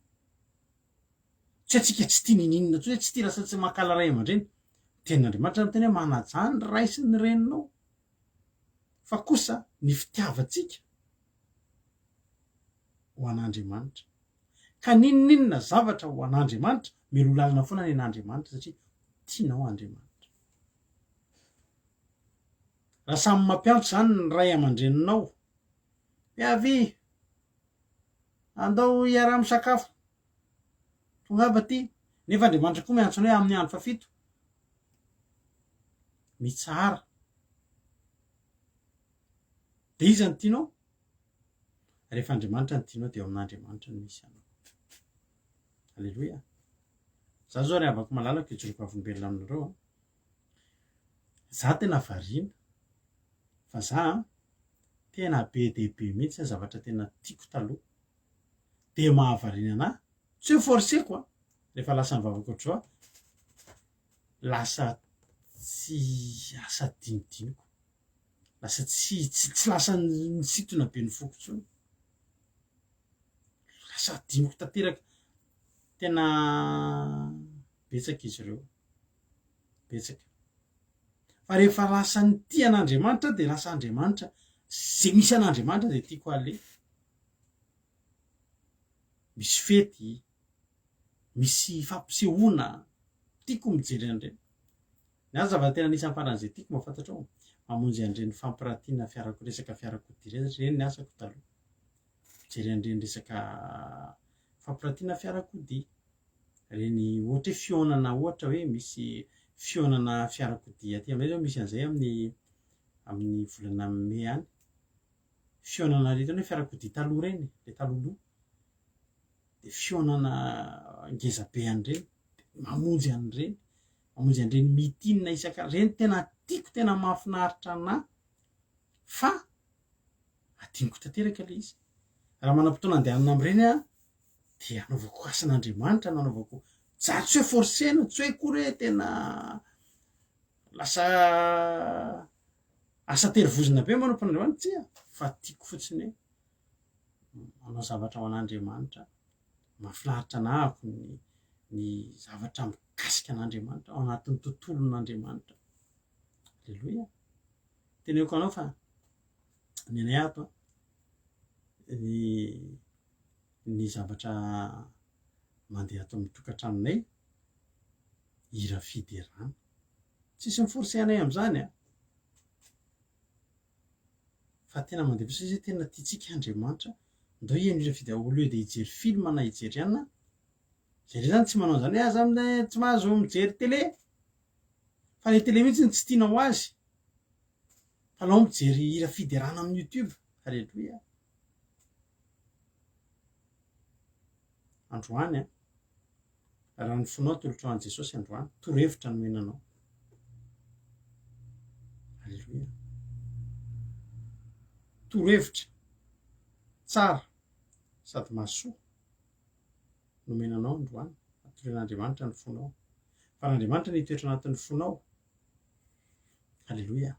Tsy antsika tsy tia ninininona intsony hoe tsy tia lasa tsy mankahala ray aman-dreny. Ny tenin'Andriamanitra miteny hoe manajà ny ray sy ny reninao. Fa kosa ny fitiavantsika ho an'Andriamanitra. Ka n'inon'inona zavatra ho an'Andriamanitra, mialoha lalana foana ny an'Andriamanitra satria tianao Andriamanitra. Raha samy mampiantso izany ny ray aman-dreninao, hoe avia, andao hiaraha-misakafo, Tongava aty. Nefa Andriamanitra koa miantso anay amin'ny andro fahafito. Mitsahara. Dia iza no tianao? Rehefa Andriamanitra no tianao dia ao amin'Andriamanitra no misy anao. Aleloia. Za zao ry havako malalako hijoro vavolombelona aminareo an. Za tena variana fa za an tena be dia be mihitsy ny zavatra tena tiako taloha. Dia mahavariana anah, tsy hoe forcer-ko an, rehefa lasa nivavaka ohatr'izao aho, lasa tsy asa adinodinoko. Lasa tsy tsy tsy lasa nisintona be ny foko intsony. Lasa adinoko tanteraka. Tena betsaka izy ireo. Betsaka. Fa rehefa lasa nitia an'Andriamanitra aho dia lasa Andriamanitra, ze misy an'Andriamanitra dia tiako haleha. Misy fety, misy fampisehoana, tiako mijery an'ireny. Ny ahy zavatra tena anisan'ny faran'izay tiako mba fantatrao, mamonjy an'ireny fampiratiana fiarako resaka fiarakodia ireny satria ireny ny asako taloha. Mijery an'ireny resaka fampiratiana fiarakodia, ireny ohatra hoe fihaonana ohatra hoe misy fihaonana fiarakodia aty aminay zao misy an'izay amin'ny amin'ny volana mey any. Fihaonana hitanao hoe fiarakodia taloha ireny, le talohaloha, de fihaonana ngeza be an'ireny, de mamonjy an'ireny. mamonjy an'ireny meeting isan-karazany, ireny tena tiako, tena mahafinaritra anah fa adinoko tanteraka ilay izy. Raha manam-potoana andehanana amin'ireny aho dia anaovako asan'Andriamanitra no anaovako, za tsy hoe forcer-na, tsy hoe akory hoe tena lasa asa terivozona be manompo an'Andriamanitra, tsia, fa tiako fotsiny hoe manao zavatra ho an'Andriamanitra. Mahafinaritra anahako ny ny zavatra mikasika an'Andriamanitra ao anatin'ny tontolon'Andriamanitra. Aleloia. Teneniko anao fa ny anay ato an, ny ny zavatra mandeha ato amin'ny tokantranonay, hira fiderana. Tsisy mi-forcer anay amin'izany an. Fa tena mandeha fotsiny izy hoe tena tiantsika Andriamanitra, ndao hihaino hira fidera au lieu de hijery film na hijery anona, zareo zany tsy manao an'izany hoe aza tsy mahazo mijery télé, fa le télé mihitsy no tsy tiana ho azy, fa alao mijery hira fiderana amin'ny youtube, aleloia. Androany an, raha ny fonao atolotrao an'i Jesosy androany, torohevitra nomena anao. Aleloia. Torohevitra tsara sady mahasoa nomena anao androany, atoloran'Andriamanitra ny fonao. Fa raha Andriamanitra no hitoetra anatin'ny fonao, aleloia,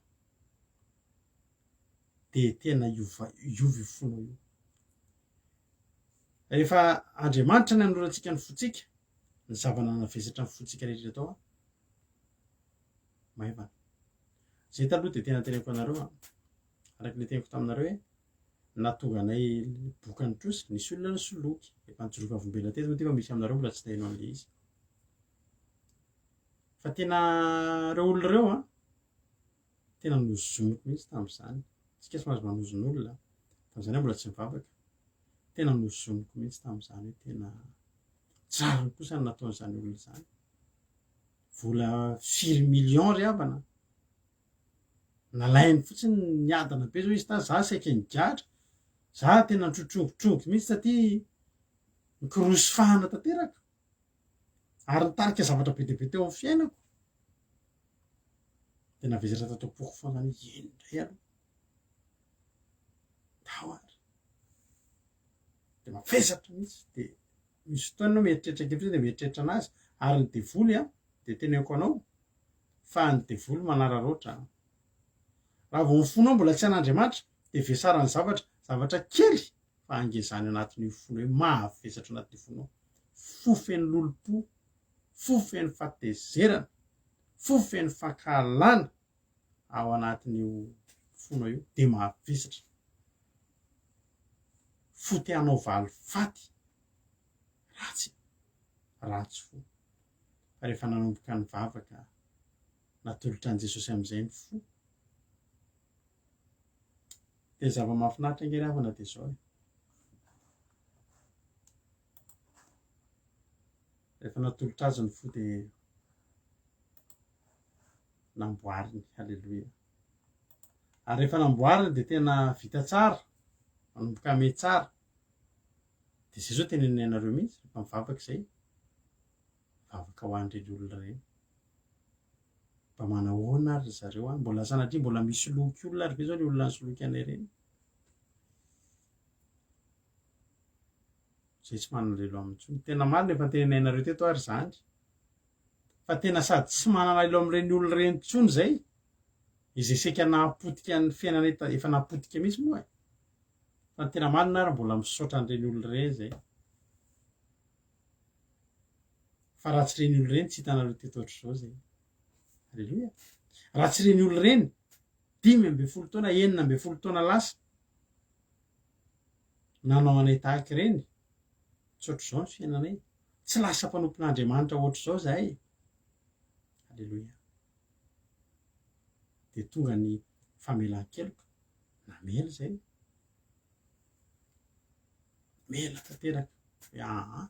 dia tena hiova hiova io fonao io. Rehefa Andriamanitra ny hanorantsika ny fontsika, ny zava-nanavesatra ny fontsika rehetra tao, maivana. Zay taloha dia tena teneniko anareo an, araka ilay teniko taminareo hoe nahatonga anay boka ny trosa, nisy olona nisoloky, efa nijoro vavolombelona teto moa ty fa misy aminareo mbola tsy naheno an'ilay izy. Fa tena ireo olona ireo an, Tena nozoniko mihitsy tamin'izany. Tsika tsy mahazo manozona olona. Tamin'izany aho mbola tsy nivavaka. Tena nozoniko mihitsy tamin'izany hoe tena tsy rariny kosa ny nataon'izany olona izany. Vola firy millions ry havana. Nalainy fotsiny niadana be zao izy tany, za saika nigadra. Za tena nitrotrongotrongo mihitsy taty nikorosy fahana tanteraka. Ary nitarika zavatra be dia be teo amin'ny fiainako. Dia navesatra tato am-poko foana zany hoe eny indray aloha. Tao ary. Dia mavesatra mihitsy. Dia misy fotoana ianao mieritreritra kely fotsiny dia mieritreritra anazy. Ary ny devoly an, dia teneniko anao fa ny devoly manararaotra an. Raha vao ny fonao mbola tsy an'Andriamanitra dia vesaran'ny zavatra, zavatra kely fa hangezany anatin'io fonao io, mahavesatra anatin'io fonao. Fo feno lolompo, fo feno fahatezerana, fo feno fankahalana ao anatin'io fonao io dia mahavesatra. Fo te hanao valifaty, ratsy, ratsy fo. Fa rehefa nanomboka nivavaka, natolotra an'i Jesosy amin'izay ny fo, dia ny zava-mahafinaritra ange ry havana dia izao e. Rehefa natolotra azy ny fo dia namboariny. Haleloia. Ary rehefa namboarina dia tena vita tsara, manomboka mety tsara. Dia izay izao teneninay anareo mihitsy, rehefa mivavaka izay, mivavaka ho an'ireny olona ireny. Mba manahoana ary ry zareo an? Mbola sanatria mbola misoloky olona ary ve izao ilay olona nisoloky anay ireny? Izay tsy manana lelo aminy intsony. Tena marina efa noteneninay anareo teto ary izany. Fa tena sady tsy manana lelo amin'ireny olona ireny intsony izay, izay saika nahapotika ny fiainanay, efa nahapotika mihitsy moa e. Fa ny tena marina ary mbola misaotra an'ireny olona ireny izay. Fa raha tsy ireny olona ireny tsy hitanareo teto ohatr'izao izay. Aleloia. Raha tsy ireny olona ireny, 15 taona, 16 taona lasa, nanao anay tahaka ireny, tsy ohatr'izao ny fiainanay. Tsy lasa mpanompon'Andriamanitra ohatr'izao izahay. Aleloia. Dia tonga ny famelan-keloka. Namela izay. Namela tanteraka. Hoe aa,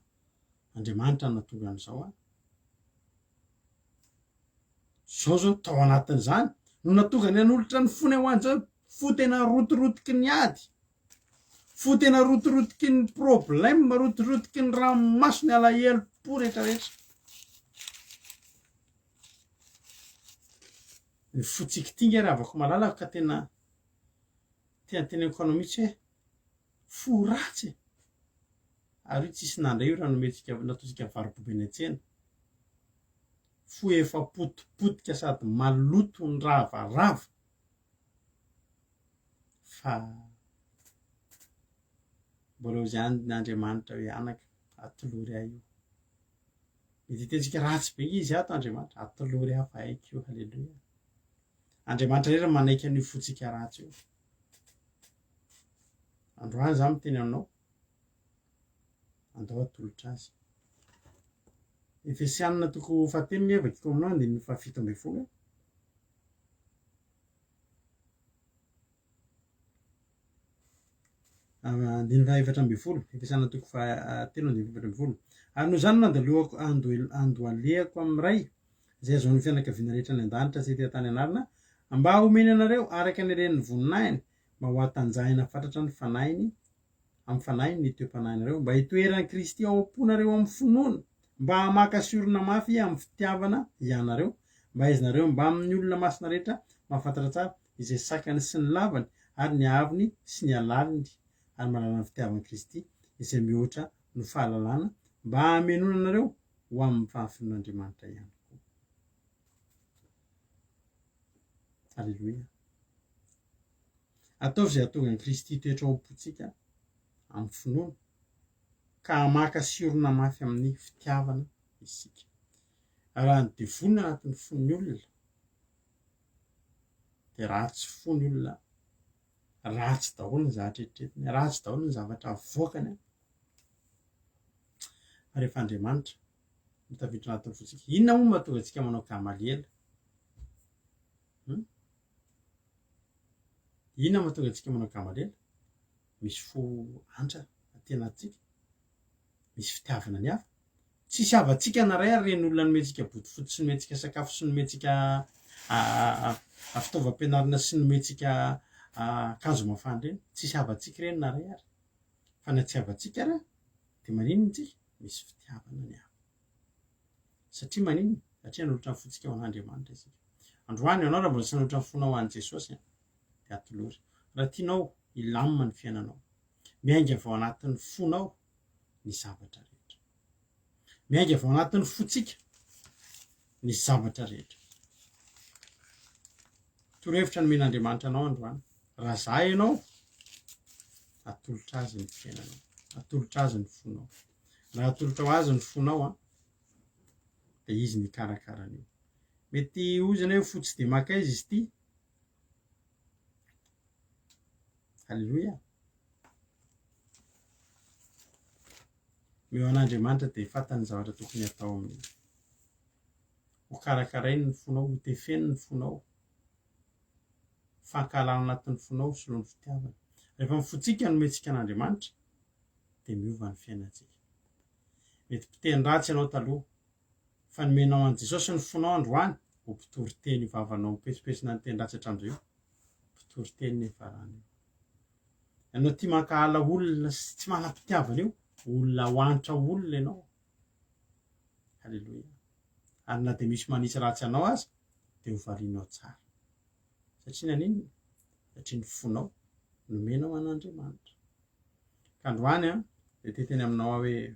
Andriamanitra no nahatonga an'izao an. Izao izao tao anatin'izany no nahatonga ny hanolotra ny fony ho an'izao fo tena rotorotiky ny ady. Fo tena rotorotiky ny problème, rotorotiky ny ranomaso, ny alahelo-po rehetrarehetra. Ny fontsika ity nge ry havako malala ka tena tena teneniko anao mihitsy hoe fo ratsy e! Ary io tsisy nandray io raha nomentsika nataontsika varo-boba eny an-tsena. Fo efa potipotika sady maloto niravarava fa mbola hozy ihany Andriamanitra hoe anaka atolory ahy io. Mety hitentsika ratsy be izy ato Andriamanitra, atolory ahy fa haiko io, haleloia. Andriamanitra irery no manaiky an'io fontsika ratsy io. Androany za miteny aminao, andao atolotra azy. Efesianina toko fahatelo nge vakiko aminao andininy faha 17. Andininy faha-14, Efesiana toko fahatelo andininy faha-14. Ary noho izany no andalohako andohalehako amin'ny Ray, izay azahoan'ny fianakaviana rehetra any an-danitra sy ety an-tany anarana, mba homeny anareo araka ny haren'ny voninahiny, mba ho hatanjahina fatratra ny fanahiny, amin'ny fanahiny ny toe-panahinareo, mba hitoeran'i Kristy ao am-ponareo amin'ny finoana, mba hamaka sy orina mafy amin'ny fitiavana hianareo, mba hahaizanareo mbamin'ny olona masina rehetra mahafantatra tsara izay sakany sy ny lavany ary ny haavony sy ny halaliny, ary mahalala ny fitiavan'i Kristy izay mihoatra no fahalalana, mba hamenoana anareo ho amin'ny fahafenoan'Andriamanitra ihany koa. Aleloia. Ataovy izay hahatonga an'i Kristy hitoetra ao am-pontsika amin'ny finoana, ka hamaka sy hiorina mafy amin'ny fitiavana isika. Raha ny devoly no anatin'ny fon'ny olona, dia ratsy fo ny olona, ratsy daholo ny zavatra eritreretiny, ratsy daholo ny zavatra avoakany. Fa rehefa Andriamanitra no tafiditra anatin'ny fontsika, inona moa no mahatonga antsika manao gamaliela? Hmm? Inona no mahatonga antsika manao gamaliela? Misy fo antra aty anatintsika, misy fitiavana ny hafa. Tsisy havantsika na ray ary ireny olona nomentsika bodofotsy sy nomentsika sakafo sy nomentsika fitaovam-pianarana sy nomentsika akanjo mafana ireny. Tsisy havantsika ireny na ray ary. Fa na tsy havantsika ary dia maninona tsika? Misy fitiavana ny hafa. Satria maninona? Satria hanolotra ny fontsika ho an'Andriamanitra isika. Androany ianao raha mbola tsy nanolotra ny fonao ho an'i Jesosy dia atolory. Raha tianao hilamina ny fiainanao, miainga avy ao anatin'ny fonao ny zavatra rehetra. Miainga avy ao anatin'ny fontsika ny zavatra rehetra. Torohevitra nomen'Andriamanitra anao androany. Raha za ianao, atolotra azy ny fiainanao. Atolotra azy ny fonao. Raha atolotra ho azy ny fonao an, dia izy ny hikarakara an'io. Mety hozana hoe fo tsy dia makaiza izy ity. Alléluia. Meo an'Andriamanitra dia fantany ny zavatra tokony hatao amin'io. Ho karakarainy ny fonao, ho tefeny ny fonao. Fankahalana anatin'ny fonao soloin'ny fitiavana. Rehefa ny fontsika no omentsika an'Andriamanitra dia miova ny fiainantsika. Mety mpiteny ratsy ianao taloha, fa nomenao an'i Jesosy ny fonao androany ho mpitory teny io vavanao mipetsopetsona ny teny ratsy hatramin'izay io. Mpitoriteny niafarany io. Ianao tia mankahala olona sy tsy manam-pitiavana io, olona ho antra olona ianao. Haleloia. Ary na dia misy manisy ratsy anao aza, dia ho valianao tsara. Satria naninona? Satria ny fonao nomenao an'Andriamanitra. Ka androany an, dia te hiteny aminao aho hoe,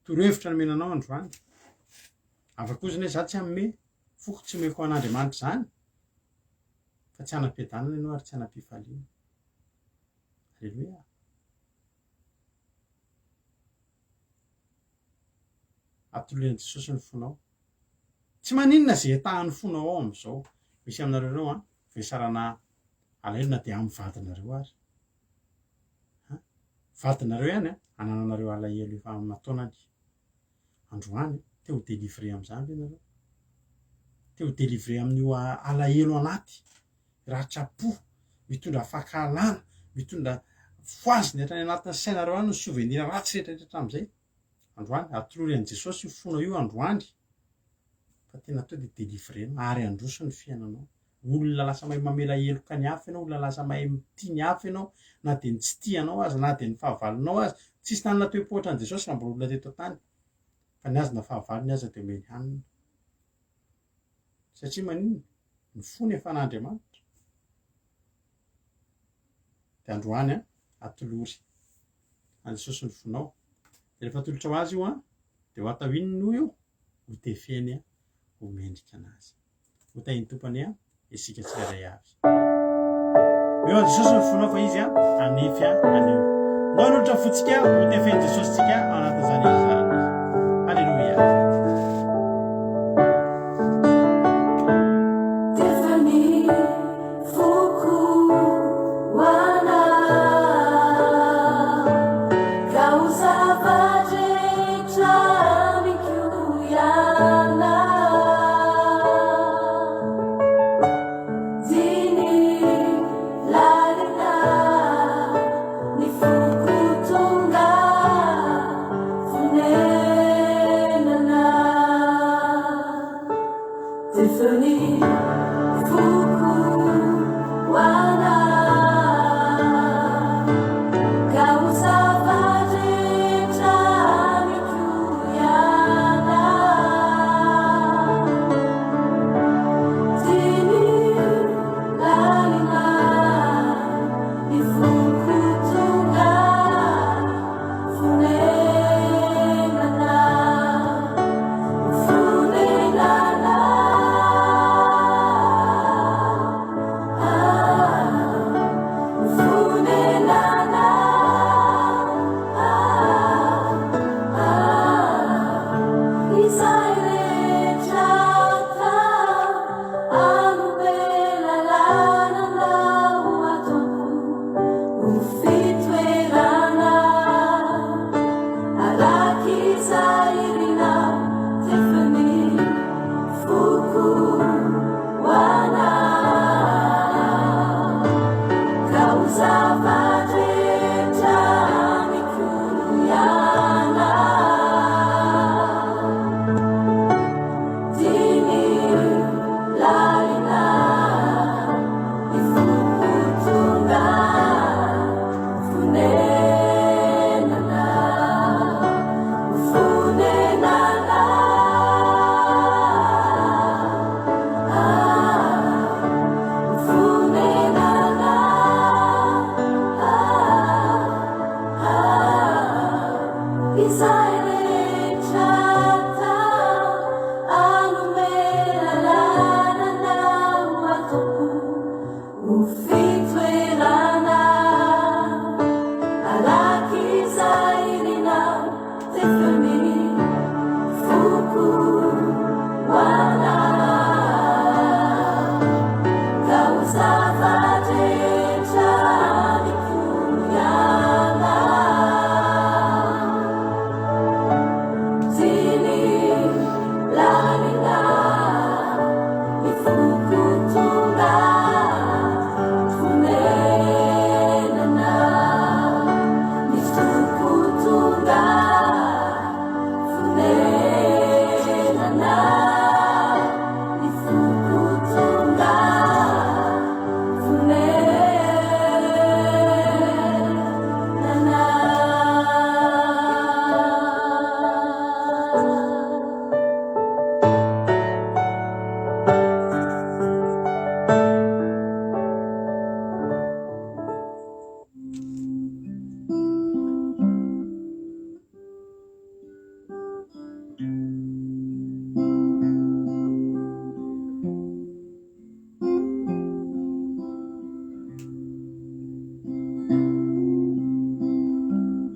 torohevitra nomena anao androany. Afaka ozona hoe za tsy hanome, foko tsy omeko an'Andriamanitra izany, fa tsy hanam-piadanana ianao ary tsy hanam-pifaliana. Aleloia. Atoloy an'i Jesosy ny fonao. Tsy maninona izay etahan'ny fonao ao amin'izao. Misy aminareo ireo an, vesarana alahelo na dia amin'ny vadinareo ary. Ha? Vadinareo ihany an, anananareo alahelo efa aman-taonany. Androany, te ho délivré amin'izany ve nareo? Te ho délivré amin'io alahelo anaty, ratram-po, mitondra fankahalana, mitondra fohaziny hatrany anatin'ny sainareo any ny souvenir ratsy rehetra rehetra hatramin'izay. Androany, atolory an'i Jesosy io fonao io androany, fa tena to dia délivrer-nao ary handroso ny fiainanao. Olona lasa mahay mamela heloka ny hafa ianao, olona lasa mahay mitia ny hafa ianao, na dia ny tsy tia anao aza, na dia ny fahavalonao aza. Tsisy nanana toe-po ohatran'i Jesosy raha mbola olona teto an-tany. Fa ny azy na fahavalony aza dia omeny hanina. Satria maninona? Ny fony efa an'Andriamanitra. Dia androany an, atolory an'i Jesosy ny fonao. Dia rehefa atolotrao azy io an, dia ho atao inona io? Ho tefeny ho mendrika anazy. Ho tahin'ny Tompo anie isika tsirairay avy. Meo an'i Jesosy ny fonao fa Izy hanefy anio. Ndao hanolotra ny fontsika ho tefen'i Jesosy tsika ao anatin'izany hira izany. Haleloia. Tefany foko ho anao Ka ho zava-drehetra amiko ianao Diny lalina ny foko tonga fonenana Tefany foko ho anao Ka ho zava-drehetra amiko ianao Diny lalina ny foko tonga fonenana Fonenana.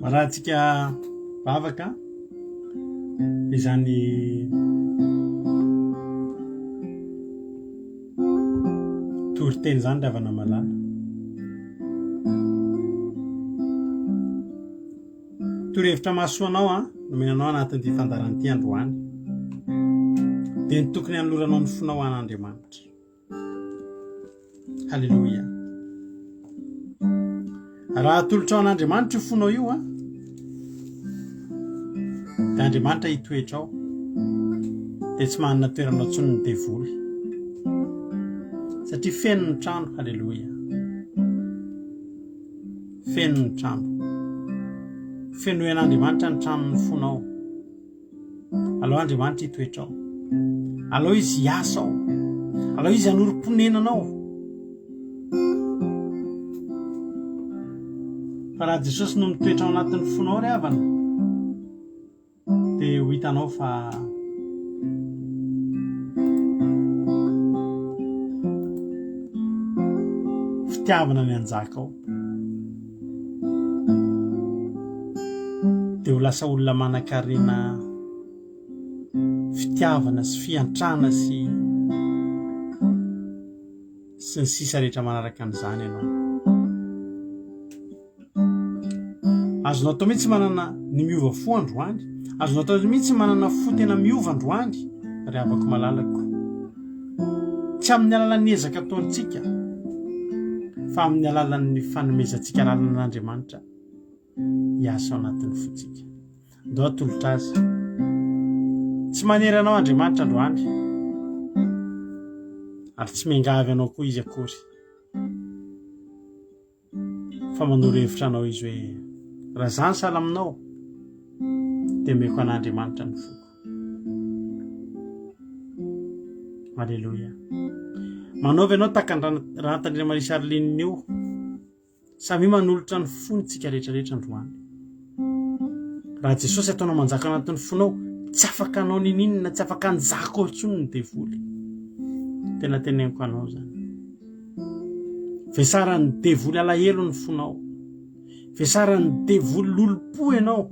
Arahantsika vavaka izany toriteny izany ry havana malala. Torohevitra mahasoa anao an, nomena anao anatin'ity fandaharana ity androany. Dia ny tokony hanoloranao ny fonao an'Andriamanitra. Haleloia. Raha atolotrao an'Andriamanitra io fonao io an, dia Andriamanitra hitoetra ao. Dia tsy manana toerana intsony ny devoly. Satria feno ny trano, haleloia. Feno ny trano. Fenoy an'Andriamanitra ny tranon'ny fonao. Alao Andriamanitra hitoetra ao. Alao Izy hiasa ao. Alao Izy hanorim-ponenana ao. Fa raha Jesosy no mitoetra ao anatin'ny fonao ry havana, dia ho hitanao fa fitiavana ny hanjaka ao. Dia ho lasa olona manankarena fitiavana sy fiantrana sy sy ny sisa rehetra manaraka an'izany ianao. Azonao atao mihitsy manana ny miova fo androany. Azonao atao mihitsy manana fo tena miova androany, ry havako malalako. Tsy amin'ny alalan'ny ezaka ataontsika, fa amin'ny alalan'ny fanomezantsika lalana an'Andriamanitra hiasa ao anatin'ny fontsika. Ndao atolotra azy. Tsy manery anao Andriamanitra androany, ary tsy miangavy anao koa izy akory. Fa manoro hevitra anao izy hoe, raha za ny sahala aminao, dia omeko an'Andriamanitra ny foko. Aleloia. Manaova ianao tahaka ny Rantanirina Marie Charline io. Samia manolotra ny fony tsika rehetra rehetra androany. Raha Jesosy ataonao manjaka anatin'ny fonao, tsy afaka anao nininona, tsy afaka anjaka ao intsony ny devoly. Tena teneniko anao zany. Vesaran'ny devoly alahelo ny fonao. Vesaran'ny devoly lolompo ianao.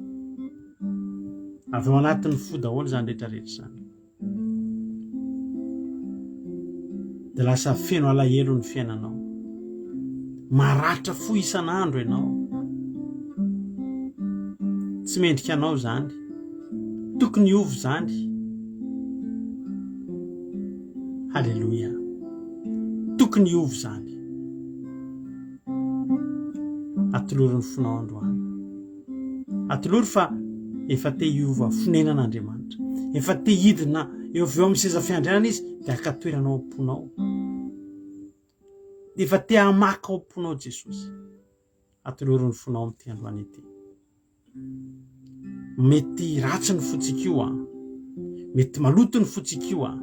Avy ao anatin'ny fo daholo izany rehetra rehetra izany. Dia lasa feno alahelo ny fiainanao. Maratra fo isan'andro ianao. Tsy mendrika anao izany. Tokony hiova izany. Haleloia. Tokony hiova izany. Atolory ny fonao androany. Atolory fa efa te hiova fonenana Andriamanitra. Efa te hidina eo avy eo amin'ny seza fiandrianana izy dia haka toerana ao am-ponao. Efa te hamaka ao am-ponao Jesosy. Atolory ny fonao amin'ity androany ity. Mety ratsy ny fontsika io an. Mety maloto ny fontsika io an.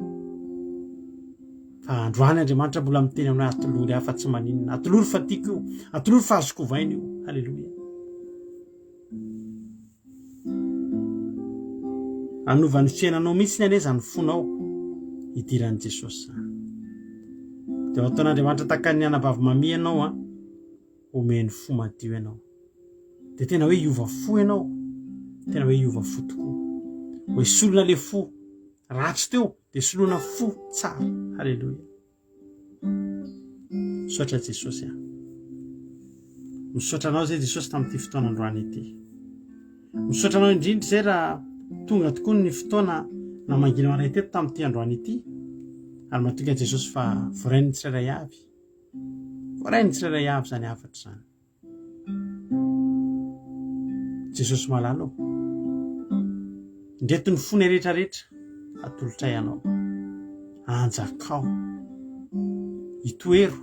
Fa androany Andriamanitra mbola miteny aminao atolory ahy fa tsy maninona. Atolory fa tiako io. Atolory fa azoko ovaina io. Haleloia. Hanova ny fiainanao mihitsy anie izany fonao hidiran'i Jesosy izany. Dia ho ataon'Andriamanitra tahaka ny anabavy Mamy ianao an. Omeny fo madio ianao. Dia tena hoe hiova fo ianao. Tena hoe hiova fo tokoa. Ho esorina le fo ratsy teo dia soloina fo tsara. Haleloia. Misaotra Jesosy a. Misaotra anao zay Jesosy tamin'ity fotoana androany ity. Misaotra anao indrindra izay raha tonga tokoa ny fotoana namangiana anay teto tamin'ity androany ity. Ary matoky an'i Jesosy fa vorain'ny tsirairay avy. Voarain'ny tsirairay avy izany hafatra izany. Jesosy malala ô. Indreto ny fonay rehetra rehetra atolotray anao. Anjakao. Itoero.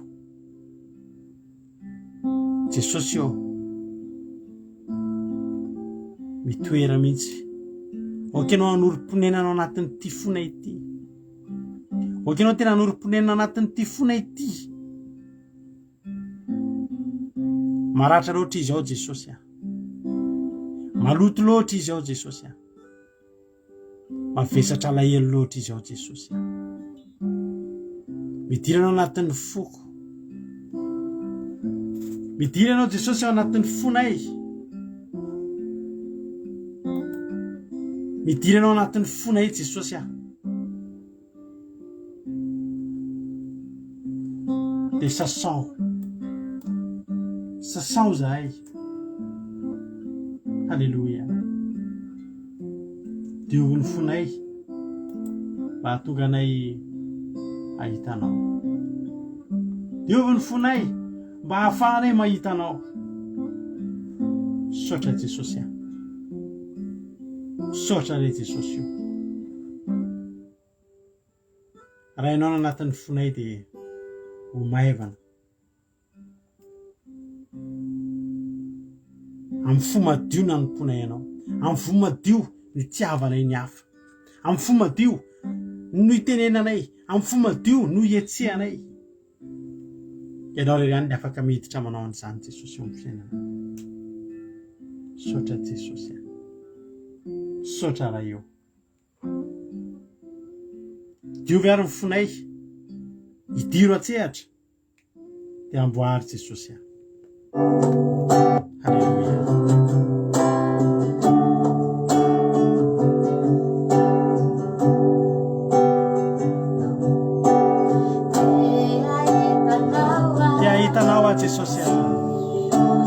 Jesosy ô. Mitoera mihitsy. Aoka ianao hanorim-ponenana ao anatin'ity fonay ity. Aoka ianao tena hanorim-ponenana anatin'ity fonay ity. Maratra loatra izy ao Jesosy a. Maloto loatra izy ao Jesosy a. Mavesatra alahelo loatra izy ao Jesosy a. Midira anao anatin'ny foko. Midira anao Jesosy ao anatin'ny fonay. Midira anao anatin'ny fonay Jesosy ah. Dia sasao. Sasao zahay. Haleloia. Diovy ny fonay mba hahatonga anay hahita anao. Diovy ny fonay mba hahafahanay mahita anao. Misaotra Jesosy ah. Misaotra re Jesosy o. Raha ianao anatin'ny fonay dia ho maivana. Amin'ny fo madio nanompoanay anao. Amin'ny fo madio no itiavanay ny hafa. Amin'ny fo madio no itenenanay. Amin'ny fo madio no ihetsehanay. Ianao irery ihany ny afaka miditra manao an'izany Jesosy eo amin'ny fiainana. Misaotra Jesosy. Misaotra Ray eo. Diovy ary ny fonay. Idiro an-tsehatra. Dia amboary Jesosy. Haleloia. Te hahita anao aho Jesosy ah.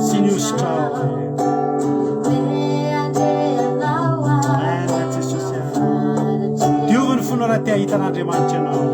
Sy ny hosotrao. Amen Jesosy ah. Diovy ny fonao raha te hahita an'Andriamanitra ianao.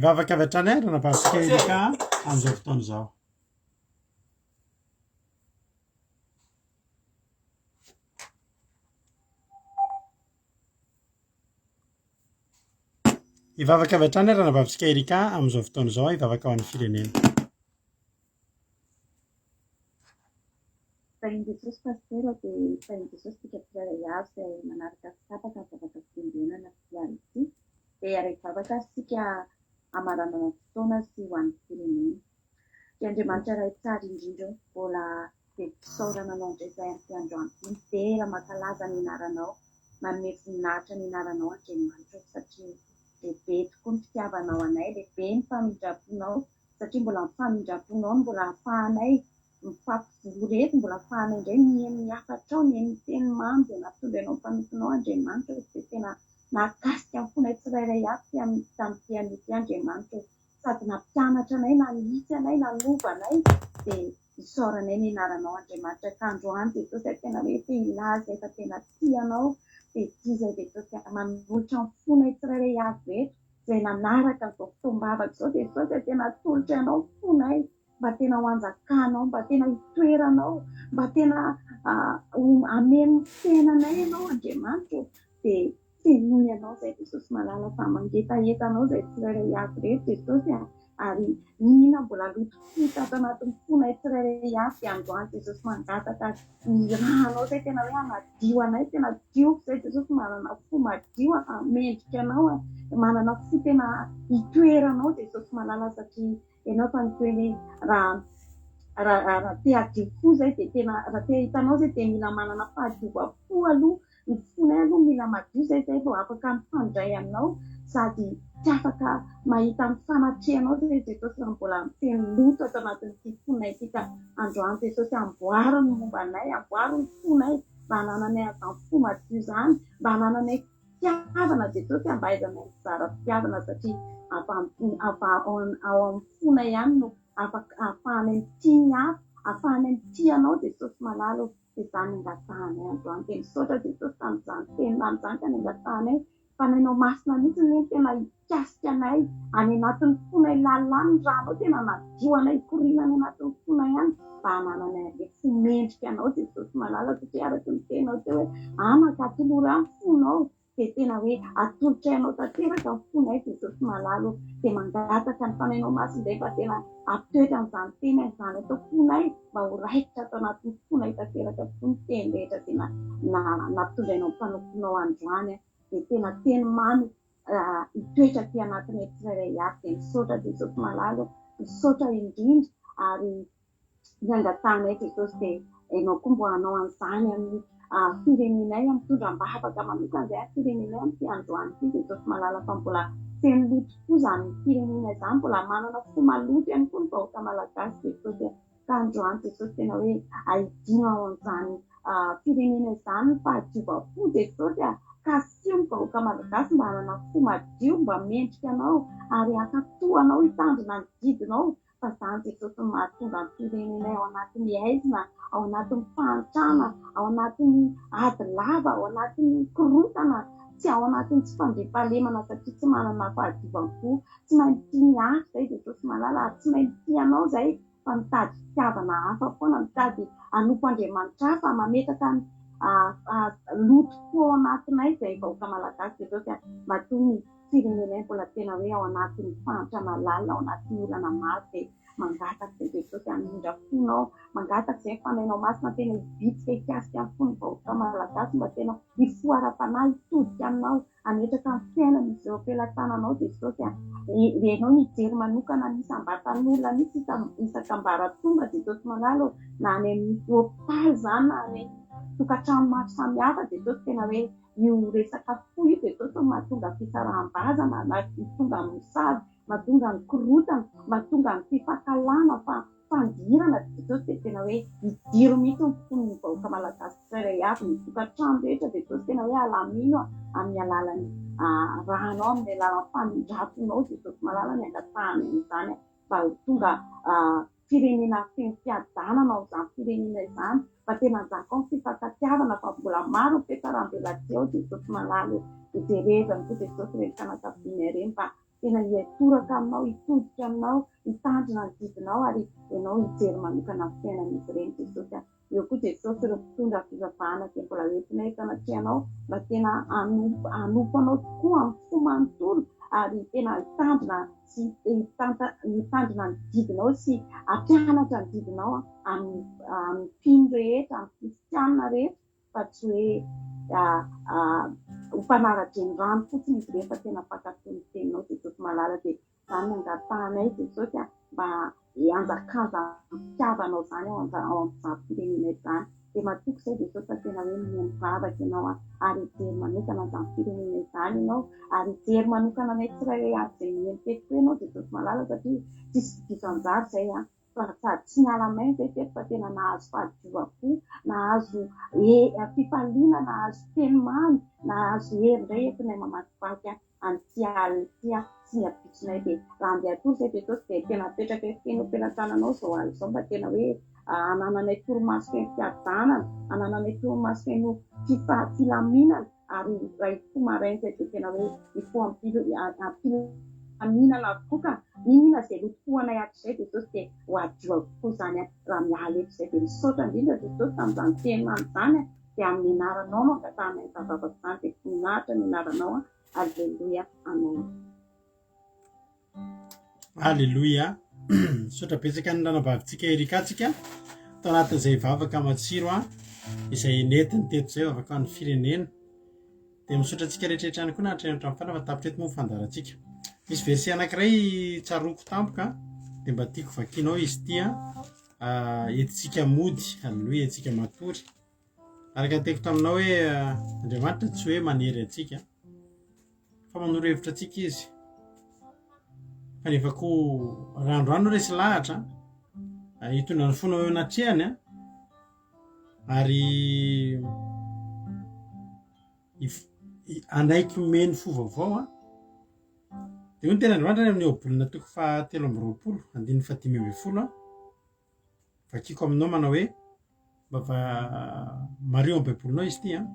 Hivavaka avy hatrany aho Ranabavy Erika amin'izao fotoana izao. Hivavaka avy hatrany aho Ranabavintsika Erika amin'izao fotoana izao, hivavaka ho an'ny firenena. Tahin'i Jesosy Pasitera dia tahin'i Jesosy tsika tsirairay avy izay manaraka tsy tapaka ny vavaka fitombenana ity alina ity. Dia hiara-hivavaka ary isika hamaranana ny fotoana sy ho an'ny firenena. Ry Andriamanitra Ray tsara indrindra ô, mbola velom-pisaorana Anao indray izahay amin'ity androany ity, midera mankalaza ny anaranao, manome voninahitra ny anaranao Andriamanitra ô, satria lehibe tokoa ny fitiavanao anay, lehibe ny famindram-ponao, satria mbola ny famindram-ponao no mbola ahafahanay mifampivory eto, mbola ahafahanay indray mihaino ny hafatrao, mihaino ny teny mamy izay nampitondrainao ny mpanomponao Andriamanitra ô, izay tena nahakasika ny fonay tsirairay avy tamin'ity anio ity Andriamanitra ô. sady nampianatra anay, nanitsy anay, nanova anay dia isaoranay ny anaranao Andriamanitra ka androany Jesosy a tena hoe te hilaza izay fa tena tia anao dia tia izay Jesosy a manolotra ny fonay tsirairay avy reto izay nanaraka an'izao fotoam-bavaka izao Jesosy a tena atolotray anao ny fonay mba tena ho anjakanao, mba tena hitoeranao, mba tena ho hameno ny fiainanay ianao Andriamanitra ô, dia fenoy anao izay Jesosy malala fa mangetaheta anao izay tsirairay avy ireto Jesosy a, ary nina mbola loto fo tato anatin'ny fonay tsirairay avy dia androany Jesosy mangataka ny rànao izay tena hoe hanadio anay, tena diovy izay Jesosy manana fo madio mendrika anao, manana fo tena hitoeranao Jesosy malala satria Ianao fa niteny hoe raha raha raha te hadio fo zay dia tena raha te hahita anao zay dia mila manana fahadiovam-po aloha, ny fonay aloha mila madio zay zay vao afaka mifandray aminao sady tsy afaka mahita ny fanatrehanao zay Jesosy raha mbola feno loto ato anatin'ity fonay ity ka androany Jesosy amboaro ny momba anay, amboaro ny fonay mba hanananay an'izany fo madio izany, mba hanananay Fitiavana Jesosy mba ahaizanay mizara fitiavana satria avy avy ao amin'ny fonay ihany no afaka ahafahanay mitia ny hafa, ahafahanay mitia anao Jesosy malala ô, dia izany angatahanay androany. Dia misaotra Jesosy tamin'izany teninao izany ka ny angatahanay Fanahinao Masina mihitsy anie no tena hikasika anay any anatin'ny fonay lalina any, ny ranao tena hanadio anay hikoriana any anatin'ny fonay any mba hanananay an'ilay fo mendrika anao Jesosy malala satria araka ny teninao teo hoe anaka atolory ahy ny fonao dia tena hoe atolotray anao tanteraka ny fonay Jesosy malala ô, dia mangataka ny Fanahinao Masina indray mba tena hampitoetra an'izany teny an'izany ato am-ponay mba ho raikitra ato anatin'ny fonay tanteraka tokoa ny teny rehetra tena nampitondrainao ny mpanomponao androany dia tena teny mamy hitoetra aty anatinay tsirairay avy dia misaotra Jesosy malala ô, misaotra indrindra ary ny angatahanay Jesosy dia ianao koa mbo hanao an'izany amin'ny firenenay amin'ny fitondram-bavaka manokana izay amin'ny firenenay amin'ity androany ity Jesosy malala fa mbola feno loto tokoa izany firenena izany mbola manana fo maloto ihany koa ny vahoaka malagasy Jesosy ka androany Jesosy tena hoe aidino ao amin'izany firenena izany ny fahadiovam-po Jesosy a, kasiho ny vahoaka malagasy mba hanana fo madio mba mendrika anao ary hankatò anao hitandrina ny didinao fa izany Jesosy no mahatonga ny firenenay ao anatin'ny haizina, ao anatin'ny fahantrana, ao anatin'ny ady lava, ao anatin'ny korontana, tsy ao anatin'ny tsy fandriampahalemana satria tsy manana fahadiovam-po, tsy mahay mitia ny hafa izay Jesosy malala ary tsy mahay mitia anao izay fa mitady fitiavana hafa foana, mitady hanompo Andriamanitra hafa, mametraka ny loto-po ao anatinay izay vahoaka malagasy Jesosy a, matoa ny firenenay mbola tena hoe ao anatin'ny fahantrana lalina, ao anatin'ny olana maro dia mangataka izay Jesosy hamindra fonao, mangataka izay ny Fanahinao Masina tena hibitsika hikasika ny fon'ny vahoaka malagasy mba tena hifoha ara-panahy hitodika aminao, hametraka ny fiainan'izy ireo am-pelatananao Jesosy a! Ianao nijery manokana ny isam-batan'olona mihitsy isak'ambaratonga Jesosy malala ô, na any amin'ny hopitaly izany na any tokantrano maro samihafa Jesosy tena hoe io resaka fo io Jesosy no mahatonga fisaraham-bazana, mahatonga ny mosary, mahatonga ny korontana, mahatonga ny fifankahalana fa fandihirana Jesosy dia tena hoe hidiro mihitsy ny fon'ny vahoaka malagasy tsirairay avy, ny tokantrano rehetra Jesosy tena hoe alamino amin'ny alalan'ny rànao, amin'ny alalan'ny famindrafonao Jesosy malala ny angatahany an'izany mba ho tonga firenena feno fiadanana ao izany firenena izany fa tena anjakao ny fifankatiavana fa mbola maro ny fiatsarambelatsihy ao Jesosy malala ô, dia jerezany koa Jesosy ireny fianakaviana ireny mba Tena hiantoraka aminao, hitodika aminao, hitandrina ny didinao ary Ianao hijery manokana ny fiainan'izy ireny Jesosy a. Eo koa Jesosy ireo mpitondra fivavahana izay mbola entinay eto anatrehanao mba tena hanompo hanompo anao tokoa amin'ny fo manontolo ary tena hitandrina sy hitandrina ny didinao sy hampianatra ny didinao amin'ny amin'ny mpino rehetra, amin'ny kristiana rehetra. fa tsy hoe ho mpanara-drenirano fotsiny izy ireny fa tena mpankatò ny teninao Jesosy malala dia izany no angatahanay Jesosy a mba hianjakanja amin'ny fitiavanao izany ao amin'izany firenena izany dia matoky izay Jesosy fa tena hoe mihaino vavaka ianao a ary hijery manokana an'izany firenena izany ianao ary hijery manokana anay tsirairay avy izay mihaino teto koa ianao Jesosy malala satria tsisy diso anjara izay a Fa sady tsy niala maina izay teto fa tena nahazo fahadiovam-po, nahazo fifaliana, nahazo teny mamy, nahazo hery indray entinay mamakivaky. an'ity alina ity sy ny ampitsonay dia raha andeha hatory izay Jesosy dia tena apetraka hoe feno am-pelantananao izao alina izao mba tena hoe hanananay torimaso feno fiadanana, hanananay torimaso feno filaminana ary raha hifoha maraina izay dia tena hoe hifoha am-pilaminana avokoa ka n'inona izay lotofohanay hatrizay Jesosy dia ho hadio avokoa izany raha miala eto izay dia misaotra indrindra Jesosy tamin'izany teny mamy izany dia amin'ny anaranao no angatahanay ny vavaka izany dia voninahitra ny anaranao Aleloia Amen. Aleloia. Misaotra betsaka ny ranabavintsika Erika tsika tao anatin'izay vavaka matsiro a izay nentiny teto izay vavaka ny firenena. Dia misaotra antsika rehetra rehetra ihany koa nahatrehana hatramin'ny farany fa tapitra eto moa ny fandaharantsika. Misy verset anankiray tsaroako tampoka dia mba tiako vakianao izy ity a. Ah, entintsika mody, aleloia, entintsika matory. Araka ny teniko taminao hoe Andriamanitra tsy hoe manery antsika fa manoro hevitra antsika izy. Fa nefa koa raha androany no resy lahatra hitondra ny fonao eo anatrehany ary hanaiky omeny fo vaovao an. Dia hoy ny tenin'Andriamanitra any amin'ny Ohabolana toko fahatelo amby roapolo andininy fahadimy ambin'ny folo an. Vakiko aminao manao hoe mba va mariho amin'ny baibolinao izy ity an.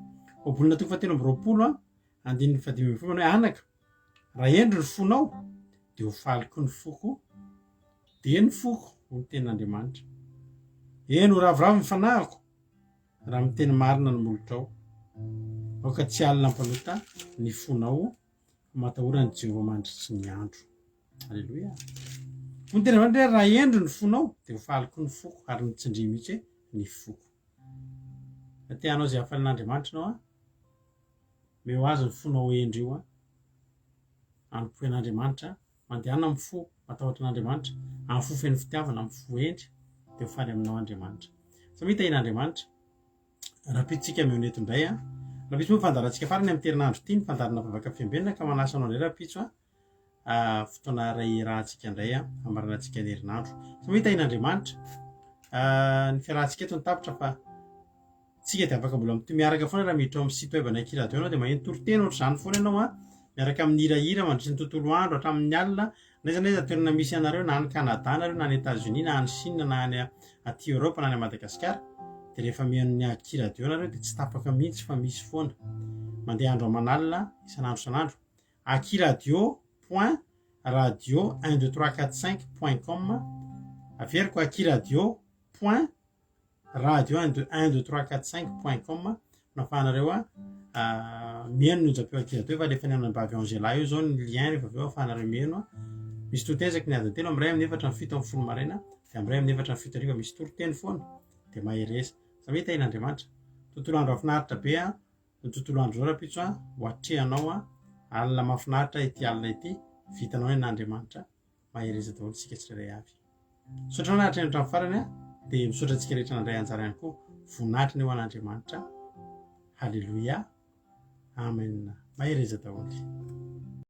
Ohabolana toko fahatelo amby roapolo an, andininy fahadimy ambin'ny folo manao hoe anaka, raha hendry ny fonao dia ho faly koa ny foko, dia ny foko hoy ny tenin'Andriamanitra. Eny ho ravoravo ny fanahiko raha miteny marina ny molotrao. Aoka tsy alina mpanota ny fonao fa matahora an'i Jehovah mandritry ny andro. Aleloia. Hoy ny teny Andriamanitra hoe raha hendry ny fonao dia ho faly koa ny foko ary mitsindria mihitsy hoe ny foko. Raha te hanao izay hafalin'Andriamanitra ianao an, meo azy ny fonao hendry io an, anompoy an'Andriamanitra, mandehana amin'ny fo matahotra an'Andriamanitra, amin'ny fo feno fitiavana, amin'ny fo hendry, dia ho faly aminao Andriamanitra. Samia tahian'Andriamanitra. Rahampitso tsika mihaona eto indray an. Rahampitso moa ny fandaharantsika farany amin'ity herinandro ity ny fandaharana vavaka fiambenana ka manasa anao indray rahampitso an. Fotoana iray iarahantsika indray an, hamaranantsika ny herinandro. Samia tahian'Andriamanitra. Ny fiarahantsika eto no tapitra fa tsika dia afaka mbola mitohy miaraka foana raha miditra ao amin'ny site web anay Kiradio ianao dia maheno toriteny ohatr'izany foana ianao an, miaraka amin'ny hirahira mandritry ny tontolo andro hatramin'ny alina N'aiza n'aiza toerana misy anareo na any Canada nareo na any Etats Unis na any Chine na any aty Europe na any Madagascar dia rehefa mihaino ny Aki Radio nareo dia tsy tapaka mihitsy fa misy foana mandeha andro aman'alina isan'andro isan'andro Aki Radio point radio 1 2 3 4 5 point com averiko Aki Radio point radio 1 2 1 2 3 4 5 point com no afahanareo a mihaino ny onjam-peo aty radio efa alefan'ny anabavy Angela io zao ny lien rehefa avy eo afahanareo mihaino a misy toriteny isaky ny adiny telo amin'ny iray amin'ny efatra amin'ny fito amin'ny folo maraina dia amin'ny iray amin'ny efatra amin'ny fito hariva misy toriteny foana dia mahereza samia tahian'Andriamanitra tontolo andro hafinaritra be a ny tontolo andro zao rahampitso a ho atrehanao a alina mahafinaritra ity alina ity vitanao ny an'Andriamanitra Mahereza daholo isika tsirairay avy. Misaotra anao nahatrehina hatramin'ny farany a, dia misaotra antsika rehetra nandray anjara ihany koa. Voninahitra ny ho an'Andriamanitra. Haleloia. Amen. Mahereza daholo.